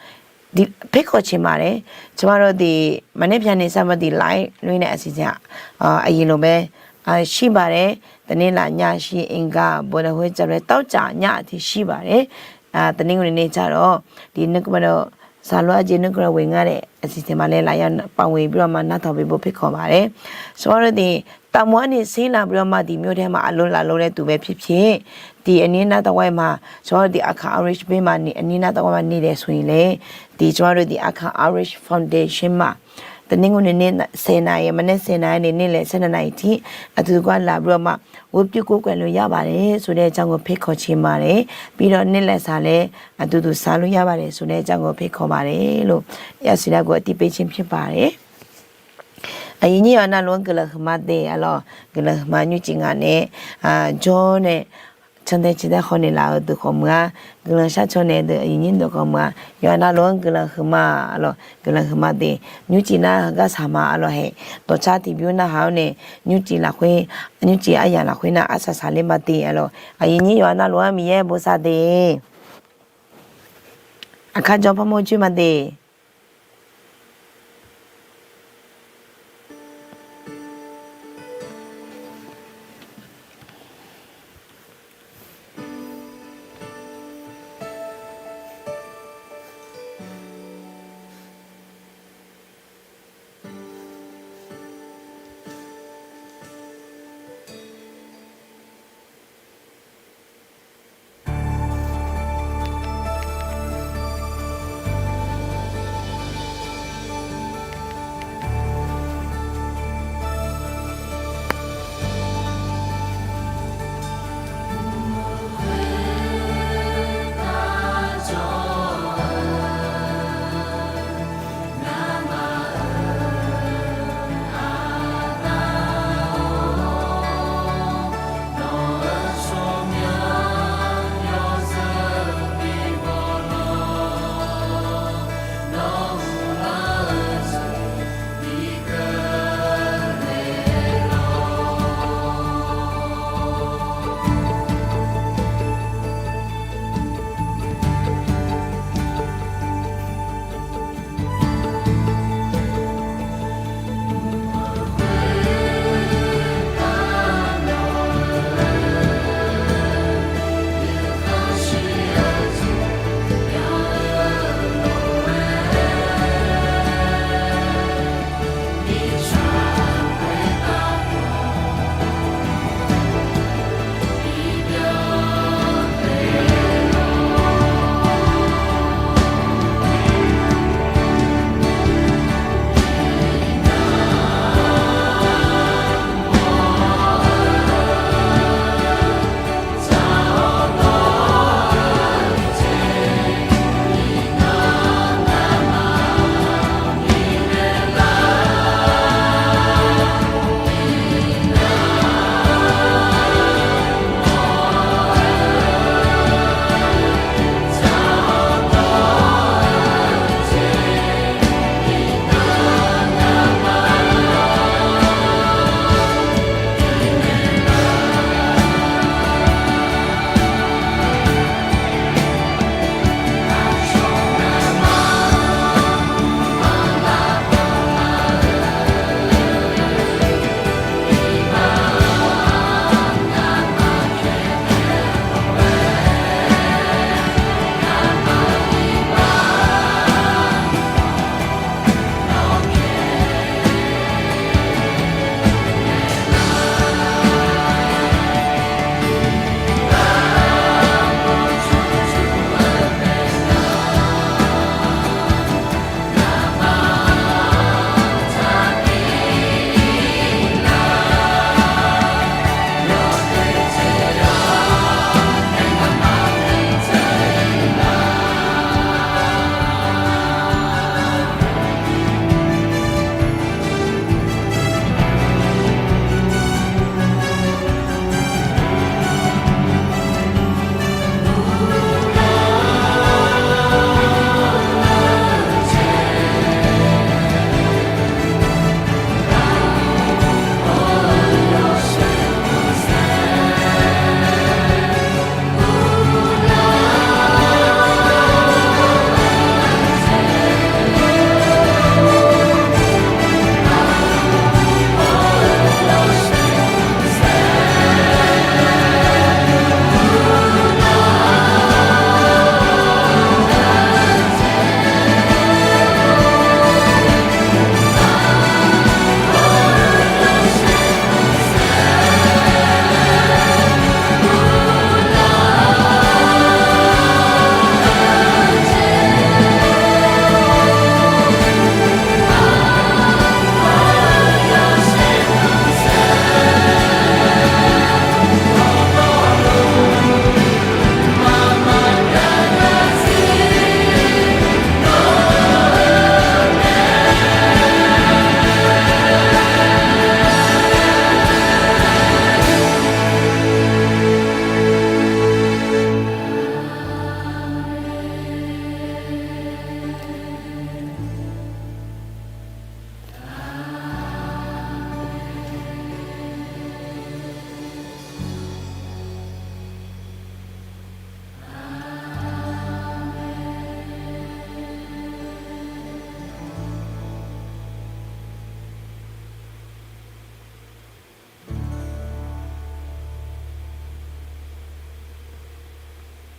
perkawq ceq ma laer, cawba lawr diq maqnae pyaq nae sar ma diq live lof-ir nae asiqsiq aqyuif lof mae. Shir baq laer, တနင်္လာည shir, အင်္ဂါ ဗုဒ္ဓဟူး ကျပ် laer သောကြာည tiq shir baq laer, တနင်္ဂနွေနေ့ ကျတော့ ဒီနေ့ကမတော့ စာလွှဲခြင်း နှုတ်ကပတ်တော် ဝင်ငါတဲ့ အစီအစဉ်မှာလည်း လာရောက်ပါဝင်ပြီးတော့မှ နားထောင်ပေးဖို့ ဖိတ်ခေါ်ပါတယ်။ ဆိုတော့ ဒီ တမွော်နေ့ ဆင်းလာပြီးတော့မှ ဒီမြို့ထဲမှာ အလုပ်လာလုပ်တဲ့သူပဲဖြစ်ဖြစ် ဒီအနီးနားတဝိုက်မှာ ဆိုတော့ ဒီ အခါ Irish ဘက်မှာနေ အနီးနားတဝိုက်မှာ နေတယ်ဆိုရင်လည်း ဒီ ကျွန်တော်တို့ ဒီ အခါ Irish Foundation မှာ တနင်္ဂနွေနေ့ ဆယ်နာရီ မနက် ဆယ်နာရီ ကနေ နေ့လယ် ဆယ့်နှစ်နာရီ ထိ အတူတကွ လာပြီးတော့မှ ဝတ်ပြုကိုးကွယ်လို့ ရပါတယ်ဆိုတဲ့အကြောင်းကို ဖိတ်ခေါ်ချင်ပါတယ်။ ပြီးတော့ နေ့လယ်စာလည်း အတူတူ စားလို့ရပါတယ်ဆိုတဲ့အကြောင်းကို ဖိတ်ခေါ်ပါတယ်လို့ ရရှိတာကို အသိပေးခြင်း ဖြစ်ပါတယ်။ Aqyuif nyir yawqha navluf-anr guiqlanq huiqma de aqlawq. Guiqlanq huiqma nymrcif ngaq nae jawr nae cantae ciqdaer khawf naeqlaf-euq deuq khawf meuq-ar, guiqlanq sharcaw naeq deuq aqyuif nyir deuq khawf meuq-ar, yawqha navluf-anr guiqlanq huiqma aqlawq. Guiqlanq huiqma de. Nymrcif nar heugar saq ma aqlawq haeq. Dawqcar tiqbymr narhaq-awr nae nymrcif lafkhoer, nymrcif aryaq lafkhoer nar arsaq saqler ma de aqlawq. Aqyuif nyir yawqha navluf-anr Miqyaer bosav de. Aqkar jawr parmawr joer ma de.